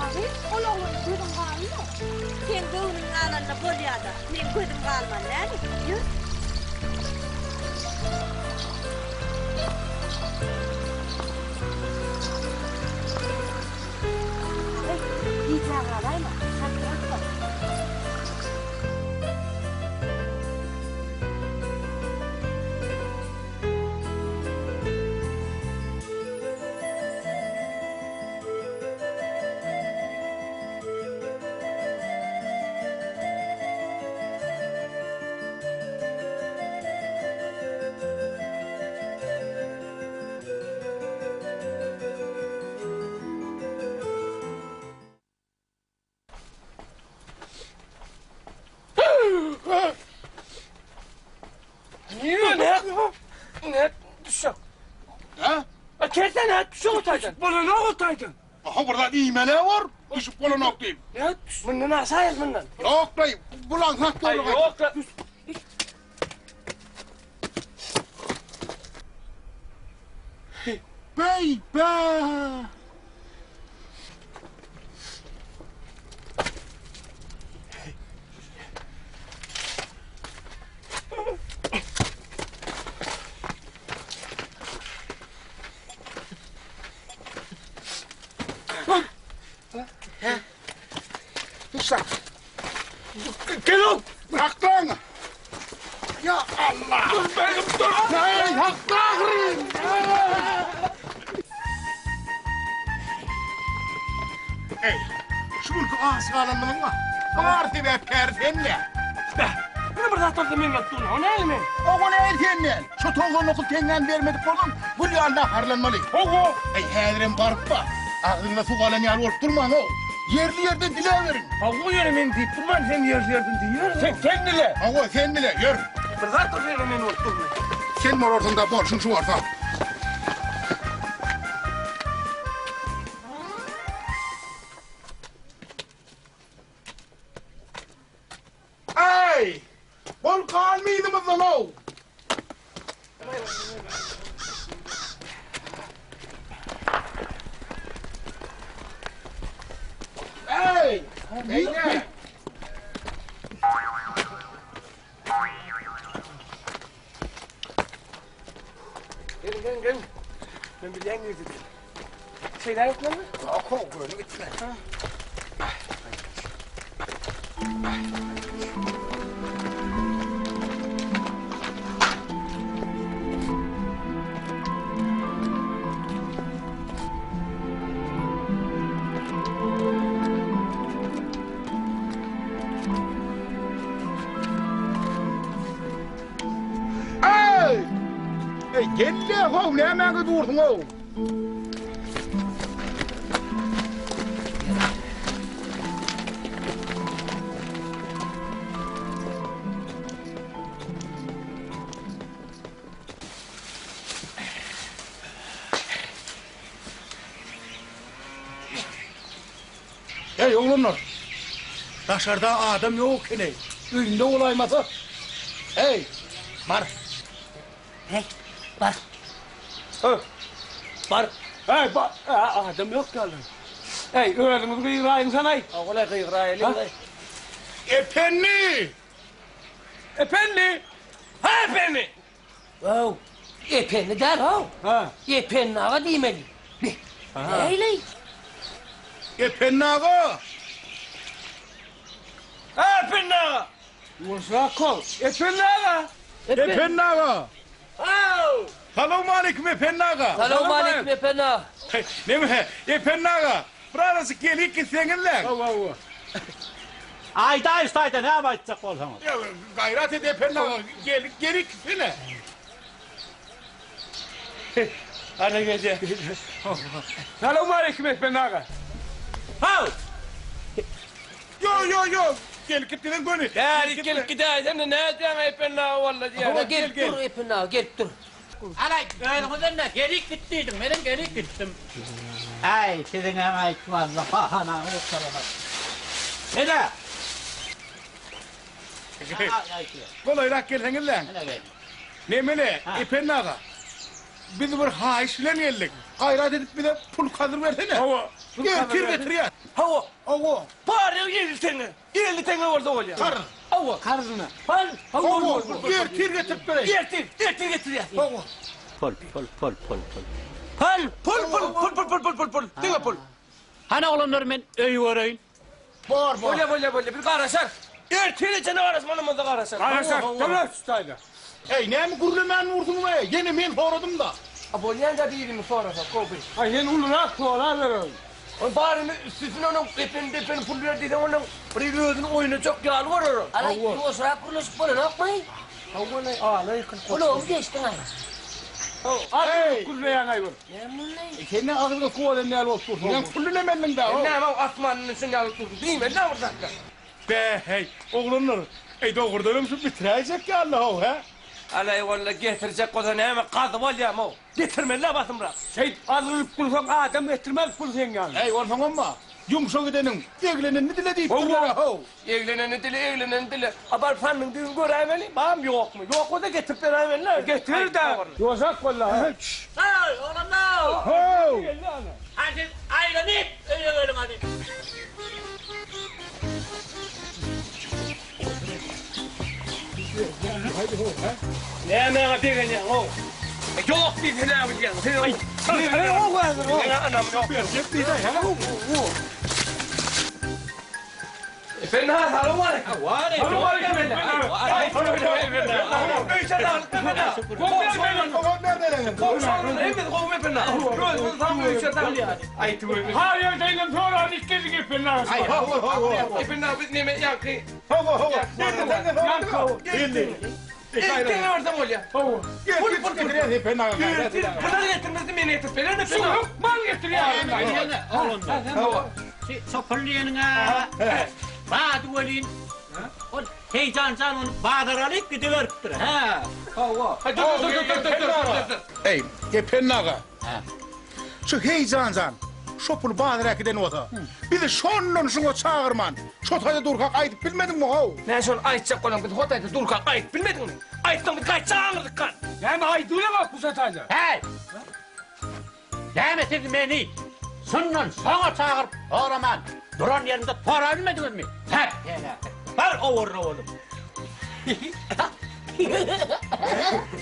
Agyz, ol oglana gözüň galmy? Seň göwnüň galanda bolýa-da, meň gözüm galmaly dämi? Ýör. Agyz, gijä galaýma, çaltrak bol. Nire ne? Ne düşek? Ha? A kelse ne düşek otaydın? Bolanok otaydın. Aha bir zat iýmeli bor. Düşüp bolanok diýip. Ne düş? Mundan aşağı bundan. Ýok daýy, bulan hak Ay ýoly. yok la. Beý be. Gel ol. Haklan. Ya Allah. Dur benim dur. Hey, haklan. Ey, şu günki az galanlygyň bar. Bar sebäpkär senle. Be. Bunu bir zat olsa men yaptım. O ne mi? Oňa näl senden? Şu 99 teňňäni bermedik bolsaň, gül ýaly naharlanmaly. Ogo. Ey, häzirem baryp bar. Agzyňda suw galan ýaly bolup durmaň o. Ýerli ýerden dileweriň. Ogo ýere men diýip durman sen ýer ýerden diýer. Sen sen dile. Ogo sen dile, ýör. Bir zat olsa ýere men bolup durma. Sen bolarsyň da bolşuň şu bolsa. gapydan-ow! Eý! Beýle! Gelin, gelin, gelin. Men bilýän girdi. Şeýle gitmemi? Ýok, how, göni gitme. Eý! Eý, gel-le, how, nämäňe dursuň-ow? Eý, oglanlar! Daşarda adam ýok ekeni. Öýünde bolaýmasa. Eý, bar. Heý, bar. Öh, bar. Eý, bar. Adam ýok ýaly. Eý, özüňiz gygyraýyňsanaý. Ogul-aý, gygyraýalyň-laý. Ependi! Ependi! Ha, Ependi! Öw, Ependi däl how. Ha. Ependi aga diýmeli. Be. Nähili? Ependi aga! Ha, Ependi aga! Ýuwaşrak bol. Ependi aga! Ependi aga! Haw! Salowmaleýkim Ependi aga! Salowmaleýkim Ependi aga. Neme, Ependi aga, bir azajyk gelip gitseňizläň. Hawa, hawa. Aýdaý şu taýda näme aýtjak bolsaňyz. Gaýrat et Ependi aga, gel, gelip gitsene. Ana gelýär. Salowmaleýkim Ependi aga. Haw! Ýo, ýo, ýo, gelip git diýseň göni. Bärik gelip gidäýsem-de nädýäň Ependi aga walla diýýän. Gelip dur Ependi aga, gelip dur. Alaý, özüňizem-de gelik git diýdiň, menem gelik gitdim. Äý, siziňem aýtmazda bahanaňyz gutaranok. Ine! Golaýrak gelseňizläň. Nemele, Ependi aga, biz bir haýyş bilen geldik. Gaýrat edip bize pul kazyr bersene. Hawa. Ertir getirýäs. Hawa. Hawa. Bary 50 teňňe. 50 teňňe bolsa bolýar. Karz. Hawa. Karzyna. Pul. Hawa, ertir getirip bereýin. Ertir, ertir getirýäs. Hawa. Pul, pul, pul, pul, pul. Pul, pul, pul, pul, pul, pul, pul, pul, pul. Diňe pul. Hany oglanlar men öýi göreýin. Bor, bor. Bolýar, bolýar, bolýar. Biz garaşar. Ertire çenli garaşmanymyzda garaşar. Garaşar. Tamam, şu taýda. Eý, näme gürlemän dursuň be? Ýene men soradym-da. A bolýan-da birini sorasak, gowy. A sen ulurak soraber. Ol baryny üstesine onuň epeni depeni pul ber diýseň onuň bir hili özüni oýnajak ýaly bolar ol. Alaý, ýuwaşrak gürleşip bolanokmy? Hawa-laý, alaý kyn. Gulagymy deşdiň-aý. Eý! Gürleýäň-aý bir. Näme boldy? Sen ne agyzga suw alan ýaly bolup dursuň. Sen pully nemendiň-dä? Sen näme asmandan düşen ýaly bolup dursuň? Diýmeli-dä bir zatlar. Be-heý, oglanlar, eý, dogrudanam şu bitiräýjek ýaly-how, hä? Alaý walla getirjek bolsa näme gazyp alýam-ow. Getirmeli-dä basymrak. Şeýdip azgyryp dursaň adam getirmez pul seň ýanyňa. Äý, onsoňam-a, ýumşa gideniň, eglenenini dile diýipdirler-ä-how. Egleneni dile, egleneni dile. A baryp sandygyň düýbüni göräýmeli, barmy, ýokmy? Ýok bolsa getirip beräýmeli-dä. Getir-dä. Ýoşak walla. Haý, oglanlar! How! Hany siz aýlanyp öýe geliň hany. Nämäňe begenýäň-ow? Ýok diýse näme bilýäň? Sen aý, ýok häzir. Meňe ynam ýok. Berjek diýdi, hä? Efendi ha, salowmaleýkim. Waleýkim. Har ýagdaýyndan soran ilk Ependi aga. Aý, hawa, hawa. Efendi aga biz neme ýaňky Hawa, hawa. Geldi. Ertege barsaň bolýar. Hawa. Pul, pul getirýär Ependi aga. Bular getirmese men getirip bererin Şu Efendi aga. hökman getirýär. Oglanlar. Şu pul diýeniň-ä bady welin, ol Heýjan jan ony bazara alyp gidiberipdir, hä. Hawa. Dur, dur, dur, dur, dur, dur. Eý, Ependi aga. Şu Heýjan jan. Şo puly bazara äkiden bolsa, bizi şondan şuňa çagyrman, şo taýda durkak aýdyp bilmediňmi how? Men şony aýtjak bolam, biz ho taýda durkak aýdyp bilmediňmi? Aýtsaň biz gaýtjak aňyrdyk kan. Näme aýdybilemok bu şo taýda? Häý! Näme siz meni şundan şoňa çagyryp soraman, duran ýerimde sorabilmediňizmi? Häk, heläkdir. Bar owarra bolup.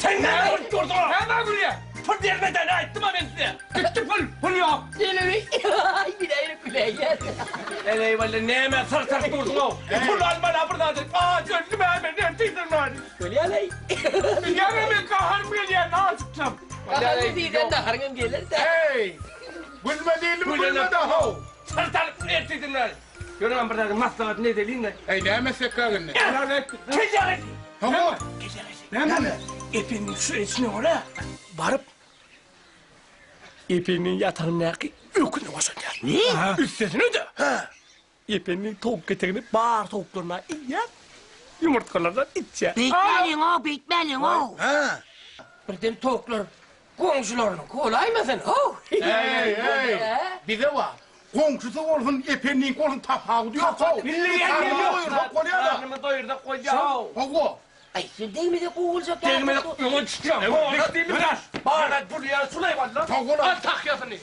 Sen näme bolup durduň? Näme gülýä? Pul bermeden aýtdym-a men size. Gitdi pul, pul ýok. Elimi, aý biläýin güläýýär. Eý walla näme syr-syr durduň-ow? Pul alman-a bir zat edip, a döndüm-ä men ertirden bäri. Bolýa-laý. Bilýäňmi men gaharym gelýär, azykjam. Gaharly diýseň gaharyňam geler-dä. Eý, gülme diýdimi gülme-de how. Syr salyp ertirden bäri. Ýöne bir zadyň maslahatyny edeliň-le. Eý, näme etsek indi? Kelläňi! Hawa. Kelläňi! Näme? Ependiniň şu etişine görä, baryp, Ependiniň ýatagyndaky öküni boşadýar. Ne? Üstesine-de, Ependiniň towuk ketegini bar towuklaryna iýýär, ýumurtgalardan içýär. Beýtmäliň-ow, beýtmäliň-ow. Hä? Birden towuklar goňşularynyňky bolaýmasyn, how! Eý, eý, bize bar. Goňşusy bolsun, Ependiňki bolsun tapawudy ýok, how! Milli ýerimiz ýok. Doýursak bolýar-da. Garnymyzy doýursak bolýar, how! Hawa. Aý, sen degmese gowy boljak ýaly. Degmese öňe çykýaň. Bar, burýar, şulaý walla. Al tahýasyny.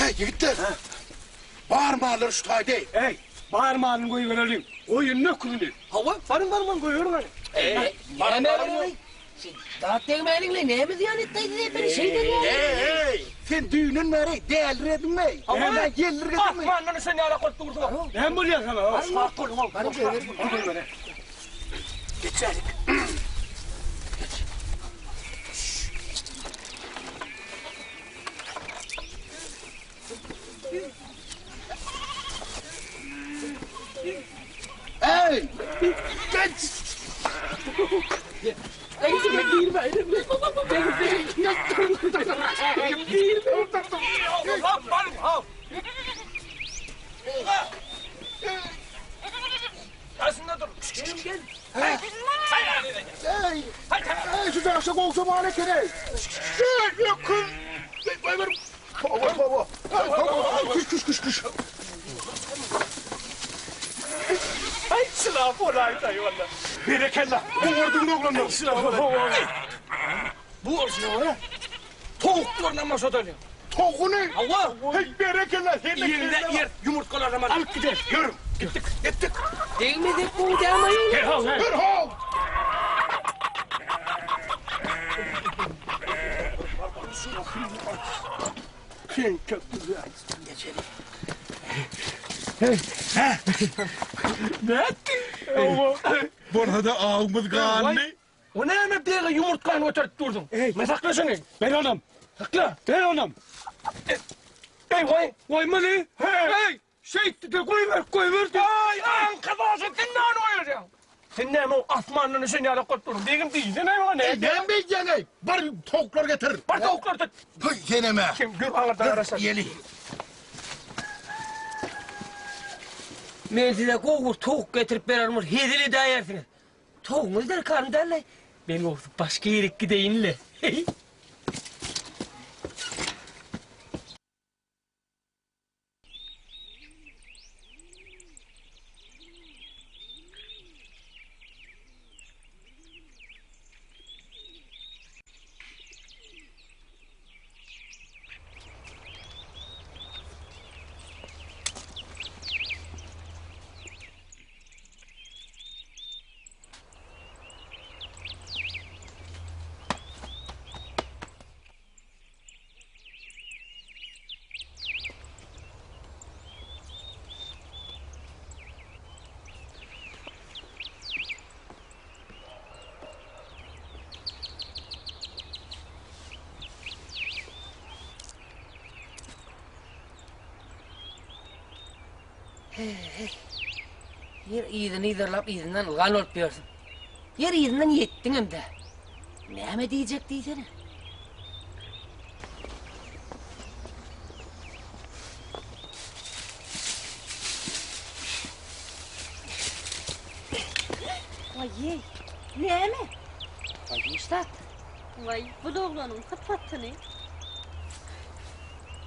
Heý, ýigitler! Bar mallary şu taýda-eý! Eý, bar malyny goýbereliň, goýunyny, öküzini. Hawa, baryň, baryň, goýberiň hany. Eý, näme goýbereli? Zat degmäliň-le, näme zyýan etdi size epeni şeýden ýaly? Eý, sen düýnden bäri dälirediňmi-eý? Näme ýeldirgediňmi? Asmandan düşen ýalak bolup dursuň. Näme bolýar saňa? Şuwagt boluň-ow. Baryň goýberiň. Geçäýlik. Eý! Geç! Daşynda dur. Gel. Eý! Eý, şu daşa gowşa bar eken-eý! Eý, öküz! Goýber! Toba, toba! Toba! Küş, küş, küş, küş! Aý, çylap bolaýdy-aý walla. Berekella! Oňardyň oglanlar! Çylap bolaýdy. Bu bolşuna görä, towuklarynam boşadalyň. Towugyny? Hawa. Heý, berekella! Sen-de Ýerinde ýer ýumurtgalarynam alyp gideris. Ýörüň, gitdik, gitdik. Degmesek gowy dämi-aý? Her-how, her. Her-how! Bolsa-da awumyz ganly. O näme bege ýumurtgany göterip durduň? Men sakla şuny. Ber onam. Sakla. Ber onam. Eý, goý. Goýmaly. Heý, şeýtdi-de goýber, goýberdi. Aý, aňka bolsa sen näme goýberýäň? Sen näme o asmandan düşen ýaly bolup durduň? Begim diýsene maňa näme? Eý, näme beýdýäň-eý? Bar towuklar getir. Bar towuklar tut. Höý, senem-ä. Kim gör aňyrdan garaşar. Ýeli. Men size gowy bir towuk getirip bererin, bir hezil edäýersiňiz. Towugyňyz derkarmy däl-le? Men gowusy başga ýerik gideýin-le. Heý. Ýer yzyny yzarlap yzyndan ylgan bolup ýörsüň. Ýer yzyndan ýetdiňem-dä. Näme diýjek diýsene. Waý-eý, näme? Waý, hiç zat. Waý, bu doglanyň sypatyny.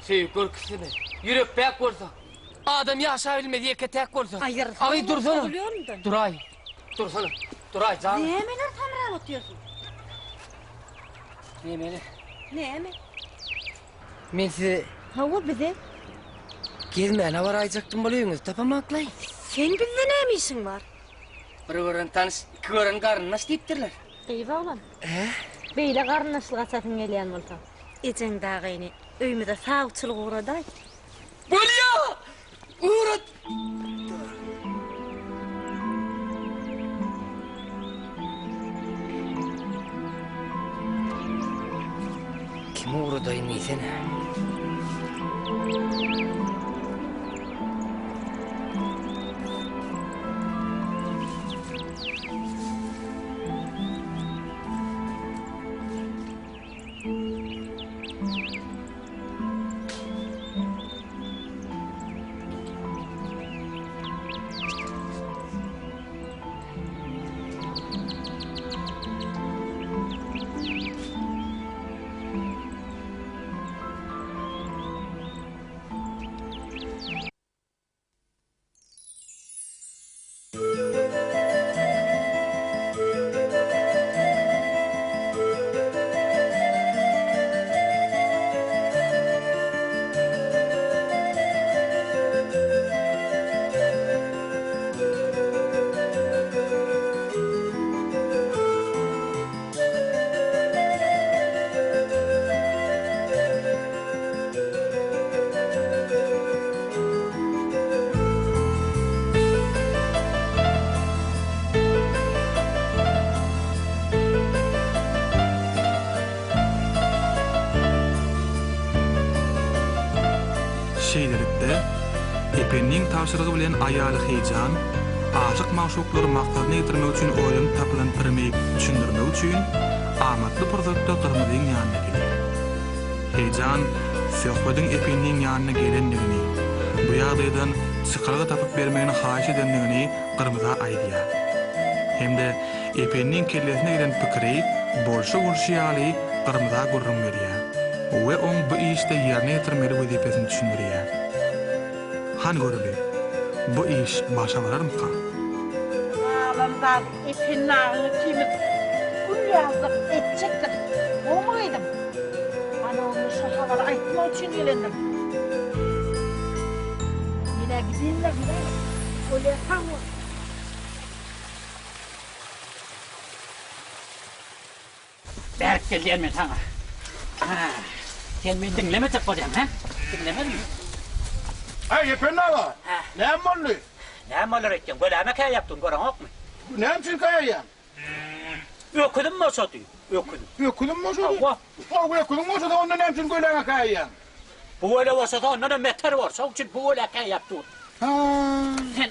Söýgi görküsini. Ýürek päk bolsa, adam ýaşabilmez ýeke-täk bolsa. Aýyrsana, Aý, dursana. bozulýaryn-da. Duraý. Dursana. Duraý, jan. Nämeler samrap otyrsyň? Nämeler? Näme? Men size Hawa, bize. Gezmäne baraýjakdym bol öýüňizi tapamaklaý. Seň bizde näme işiň bar? Bir gören tanyş, iki gören garyndaş diýipdirler. Gyz oglan. Hä? Beýle garyndaşlyk açasyň gelýän bolsa, ejeň dagyny öýümize sawçylyk ugradaý. Bolýa! Ugrat! Kimi ugradaýyn diýsene. Şeýlelikde, Ependiň tabşyrygy bilen aýaly Heýjan, aşyk-magşuklary maksadyna ýetirmek üçin oýlanyp tapylan pirimi düşündirmek üçin, amatly pursatda Gyrmyzyň ýanyna gelýär. Heýjan Söhbediň Ependiň ýanyna gelendigini, bu ýagdaýdan çykalga tapyp bermegini haýyş edendigini Gyrmyza aýdýar. Hem-de Ependiň kellesine gelen pikiri bolşy-bolşy ýaly Gyrmyza gürrüň berýär we oň bu işde ýerine ýetirmeli wezipesini düşündirýär. Hany göreli, bu iş başa bararmyka? Galan zady Ependi agaň ikimiz gül ýazdyk etjekdik. Gowmy gyzym? Ana onda şo habary aýtmak üçin gelendim. Men-ä gideýin-le gyzym. Bolýa sag bol. Bärik gel diýen men saňa. Hä. Sen meni diňlemejek bolýaň, hä? Diňlemezmi? Äý, Ependi aga, näme boldy? Näme bolar öýtýäň? Göläme käýäp durun, göreňokmy? Näme üçin käýýäň? Öküzim boşady, öküzim. Öküziň boşady? Hawa. Hawa, öküziň boşady, onda näme üçin göläňe käýýäň? Bu göle boşasa ondanam beter bor, şoň üçin bu göle käýäp dur. Hä. Sen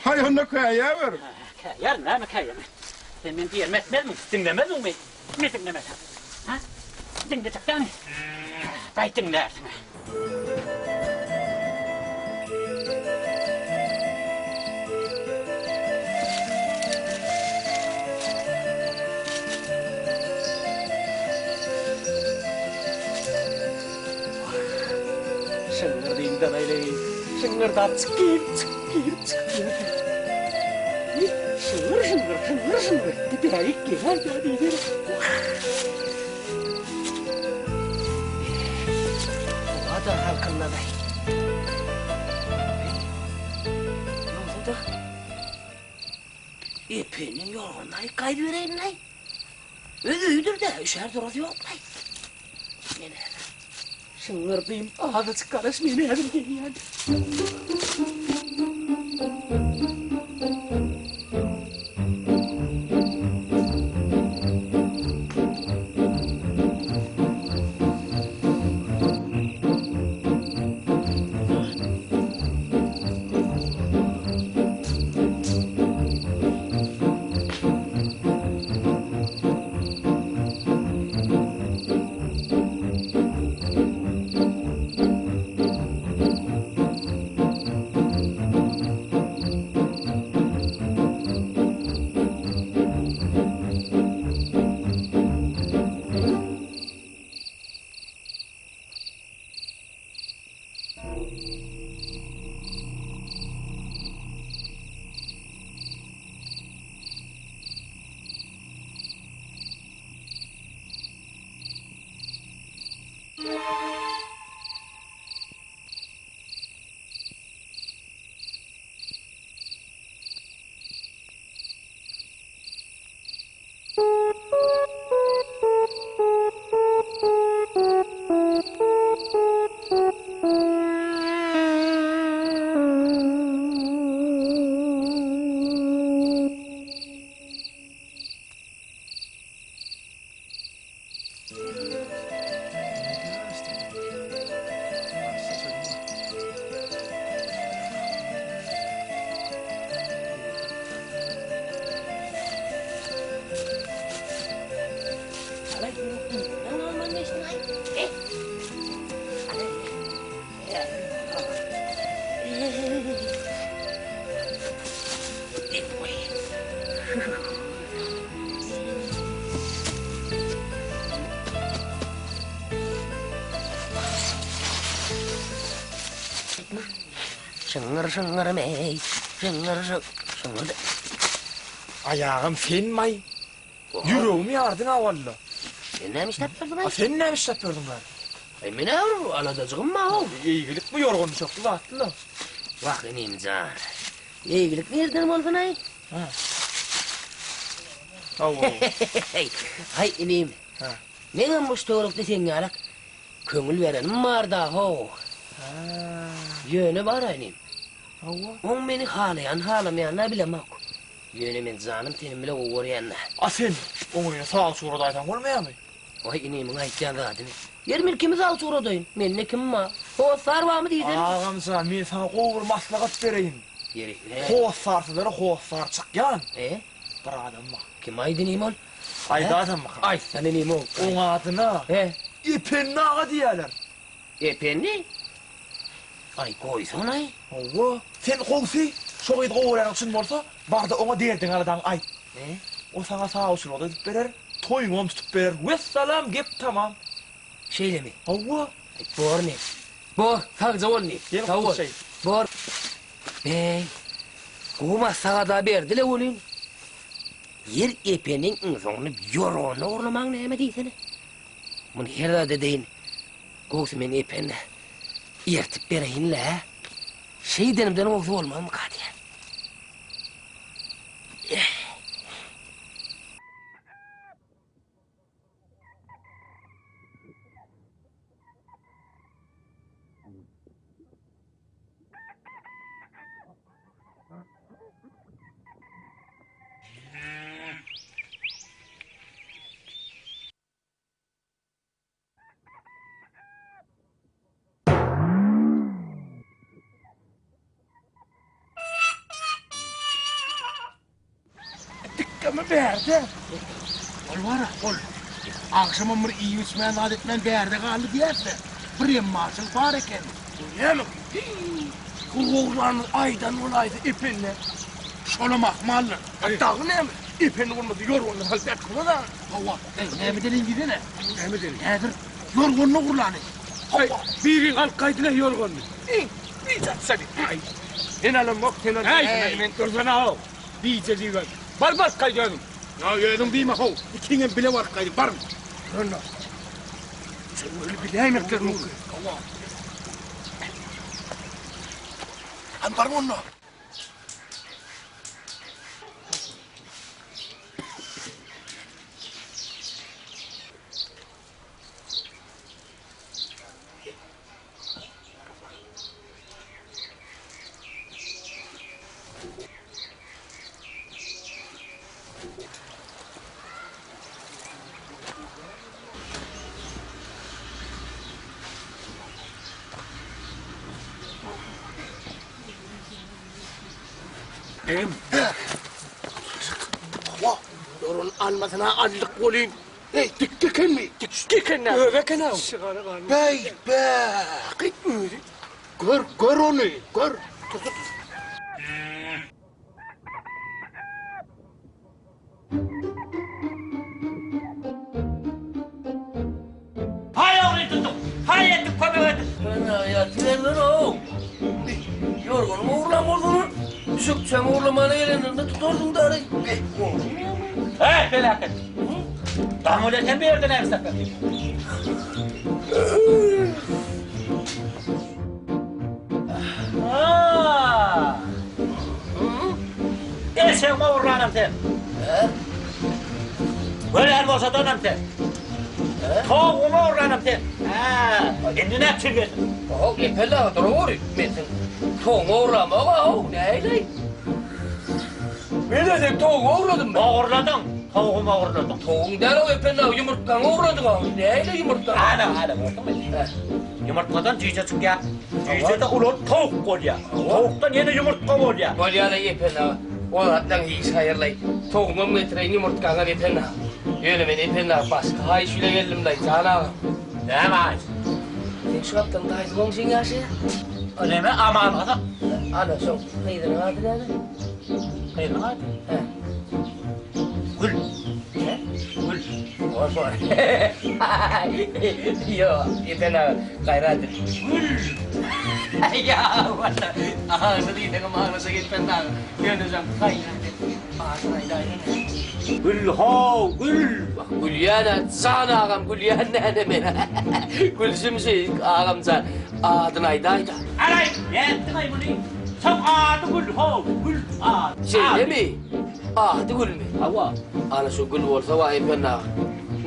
Haý, onda käýäber. Käýärin, näme käýemen? Sen meni diýerimi etmezmiň? Diňlemezmiň meni? Ne diňlemezem? Hä? Diňlejek dämi? Daý diňlärsiň. Şyňňyrdyndan aýlaýyn. Şyňňyrdap çyk girip çyk girip çykyp ýördi. Şyňňyr şyňňyr şyňňyr şyňňyr etdi bärik geläýdä diýsene. Wah. Howa-da salkynlady. Ýogsa-da Epeniň ýorganyny aýyp gaýdybereýin-laý. Öz öýüdir-dä, üşär durasy ýok-laý. Men häzir Şyňňyrdym, azajyk garaş, men häzir gelýän. Şyňňyr şyňňyr meý, şyňňyr şyňňyr. Aýagym senmaý. Ýüregimi ýardyň-a walla. Sen näme işläp ýördüň-aý? A sen näme işläp ýördüň bäri? Aý men-ä bir aladajygym bar-ow. Eýgilik bu ýorgan düşekli zatly-la. Wah, inim jan. Eýgilik nirden bolsun-aý? Hawa. Haý, inim. Meňem bu töwerekde seň ýalak köňül berenim bar-da-how. Ýöne bar-a inim. Hawa. Oň meni halaýan-halamaýanyna bilemok. Ýöne men janym-tenim bile gowy görýän-dä. A sen oň öýüne sawçy ugradaýsaň bolmaýarmy? Waý, inimiň aýtýan zadyny. Ýeri men kimi sawçy ugradaýyn? Mende kim bar? Hossar barmy diýsene? Agam jan, men saňa gowy bir maslahat bereýin. Ýeri, hä? Hossarsyzlara hossar çykýan E? bir adam bar. Kim aýdy inim ol? Aýdaýsamyka? Aýtsana inim ol. Oň adyna He? Ependi aga diýýärler. Ependi? Aý, goýsana-aý. Hawa, sen gowsy, şo gyzy gowy görýäniň çyn bolsa, bar-da oňa derdiňi-aladaňy aýt. O saňa sawçylygy-da edip berer, toýuňam tutup berer. Wessalam, gep tamam. Şeýlemi? Hawa. Aý, bor ine. Bor, sagja bol ine. Gel, Sag bol. gutuşaýyn. Bor. Beý, gowy maslahat-a berdi-le welin, ýer epeniň iň soňunda ýorganyny ogurlamaň näme diýsene. Muny her zat edeýin. Gowsy men Ependä ertip bereýin-le. Şeýdenimden gowsy bolmazmyka diýýän. Dikgemi bärde. Ol bar-a, ol. Agşamam bir iýip-içmän zat etmän bärde galdy diýerse, bir emmaçyl bar eken. Näme? Hiý, bu oglanymyz aýdan bolaýsa Ependä. Şolam ahmaldyr. A dagy näme? Ependi bolmasa ýorganyny salyp ýatyrmaz-a. Hawa, näme edeliň diýsene. Näme edeliň? Häzir ýorganyny ogurlany. Hawa, biriň alyp gaýdyň-a ýorganyny. Iň, bije atsany. Aý, men alamok, sen al. Äý, men dursana-ow, bije diýibem. Bar baryp gaýt özüň. Ýa özüň diýme-how, ikiňem bile baryp gaýdyň, baryň. Duranda, sen öli biläýmekler mümkin. Hawa. Hany baryň onda. Begim. Hawa, ýorgan almasyna aldyk welin. Eý, dikdi ekenmi? Dikdi eken-ä. Özi eken-ä. Şygara galmaz. Beý, be, gyt özi. Gör, gör ony, gör. Tur, tur, tur. Haý ogry tutuň! Haý etdik kömek ediň! Ýa ýatyberler-ow! Ýorganymy ogurlan bolsalar, düşekçämi ogurlamana gelenlerinde tutarsyň dary. Heý, peläket! Daň bilen sen bu ýerde näme işläp ýatyrsyň? Ha! Eşegimi ogurlanam sen. Görýän bolsa donam sen. Towugymy ogurlanam sen. Hä, indi näme üçin geldiň? How, Epel aga duraweri. Men seň towugyňy ogurlamok-a, how, nähili? Men-ä seň towugyňy ogurladymmy? Ogurladyň, towugymy ogurladyň. Towugyň däl-ow, Epel aga, ýumurtgaňy ogurladyk-a. Nähili ýumurtgaňy? Ana, ana, gördüňmi? Ýumurtgadan jüýje çykýar. Jüýje-de ulalyp towuk bolýar. Towukdan ýene ýumurtga bolýar. Bolýar-a, Epel aga. O zatlaň hiç haýyrlaý. Towugyňam getireýin, ýumurtgaňam, Epel aga. Ýöne men Epel aga başga haýyş bile geldim-laý, jan agam. Näme haýyş? Seň şu gapdalyň daýysy goňşyň ýaşaýar. O näme, Aman gyzyk? Ana, şoň gyzynyň ady näme? Gyzyň ady? Hä. Gül. Hä? Gül. Bor, bor. Ýok, Epen aga, gaýrat et. Gül. Ýa, walla, agşy diýseňem aglaşa Epen aga. Ýöne jan, gaýrat et. Adyny aýdaýsana. Gül how, gül. Gülýän-ä, jan agam, gülýän näne men. Gülşüm şi, agam jan. Adyny aýdaý-da. Araý, nätdiň-aý muny? Soň ady Gül how, Gül ady. Şeýlemi? Ady Gülmi? Hawa. Ana şo Gül bolsa waý Ependi aga.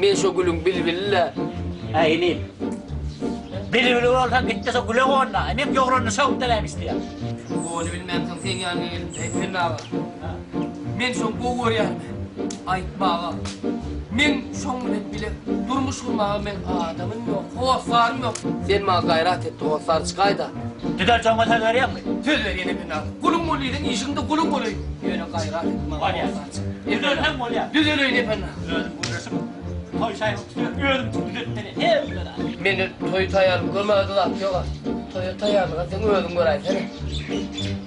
Men şo Gülüň bilbili-le. Äý inim. Bilbili bolsaň git-de şo Güle gon-da. Men ýogranyny şo deläm isleýän. Ony bilmänsoň seň ýanyňa gelipdim Ependi aga. Men şoň gowy görýänimi aýtmaga. Men şoň bilen bile durmuş gurmaga men adamym ýok, hossarym ýok. Sen maňa gaýrat et-de hossar çykaý-da. Düzeltjegime söz berýäňmi? Söz berýän Ependi aga. Guluň bol diýseň işiňde guluň bolaýyn. Ýöne gaýrat et maňa hossar çyk. Düzelseň bolýar. Düzeleýin Ependi aga. Özüm gürleşip, toý şaýyň üstüne özüm düzetmeli hemme zat. Mende toýy taýýarlyk görmäge-de zat ýog-a. Toýa taýýarlyga seň özüň göräýsene.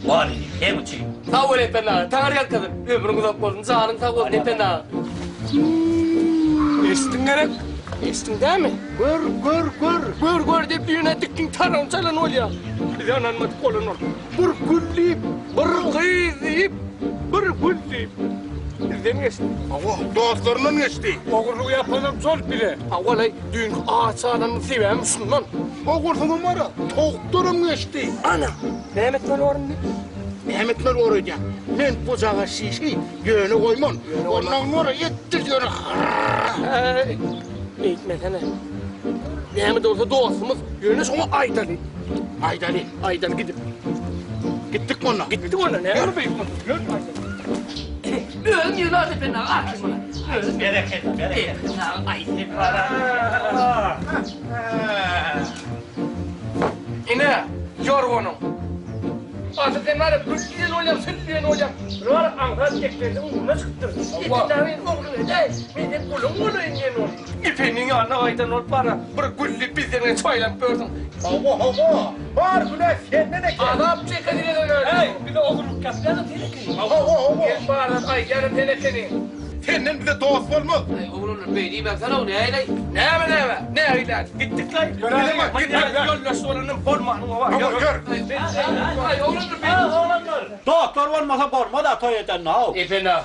Bor inim, seň üçin. Sag bol Ependi aga, Taňry ýalkasyn. Ömrüň uzak bolsun, janyň sag bolsun Ependi aga. Eşitdiň gerek? Eşitdiň dämi? Gör, gör, gör. Gör, gör diýip düýn-ä dikgiň taragyny çalan bolýa. Bize ynanmadyk bolan ol. Bir gül diýip, bir gyz diýip, bir gül diýip. Bizden geçdi. Hawa, dostlaryndan geçdi. Ogurlyk ýapanam şol bile. Hawa-laý, düýnki aç adamyň sebäbi şundan. Ogursyňam bar-a, towukdanam geçdi. Ana, näme etmeli bor indi? Näme etmeli bor öýdýäň? Men bujaga şişi ýöne goýman. Ondan bor-a, etdir ýöne hyrr. Äý, beýtmesene. Näme-de bolsa dostumyz, ýöne şoňa aýdaly. Aýdaly. Aýdaly gidip. Gitdik onda. Gitdik onda, näme beýtmeli? Ýör, aýdaly. Özüm ýylar Ependi aga, aýt muny. Özüm. Berekella, berekella. Ependi aga, aýt. Ine, ýorganyň. Asyl sen bar-a, gül diýen bolýaň, sül diýen bolýaň. Bir bar aňsat Ependiň ugruna çykypdyr. Ependi aga meniň oglum ed-äý, men seň guluň bolaýyn diýen boldy. Ependiniň ýanyna gaýdan bolup bar-a, bir gülli bizden geçip aýlanyp ýörsüň. Hawa, hawa, bar günä senden eken. Azap çekeli gelen özi. Äý, bize ogurlyk ýapýanam sen ekeniň. Hawa, hawa. Gelip bardan aýdýanam sen ekeniň. Senden bize dost bolmaz. Äý, oglanlar, beý diýmäňsene-ow, nähili? Näme, näme? Nähili? Gitdik-laý. Ýoldaş bolandan bolmanyň bar. Hawa, ýör. Äý, oglanlar, beý. Oglanlar. Dostlar bolmasa bolmaz-a toý edende-ow. Ependi aga,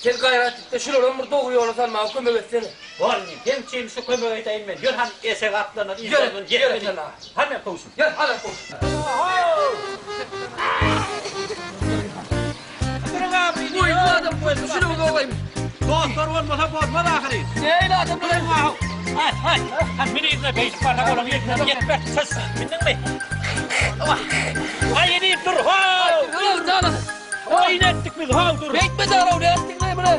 sen gaýrat et-de, şularam bir dogry ýola salmaga kömek etsene. Bor inim, seň üçin şu kömegi edeýin men. Ýör hany eşege atlanan Ýör, yzlaryndan ýör ýetmeli. Ependi aga. Hany men kowşum. Ýör, hany kowşum. Goý, bu adam şuny dogaýyn. Dostlar bolmasa bolmaz ahyry. Nähili adamlar? Hay, hay, hay, meni yzyna beýdip barsak olam ýetmez, ýetmez, söz, bildiňmi? Haý, inim, dur, how! Dur, dur, Haý, netdik biz, how, dur! Beýtme daraw, nätdiň-leý muny?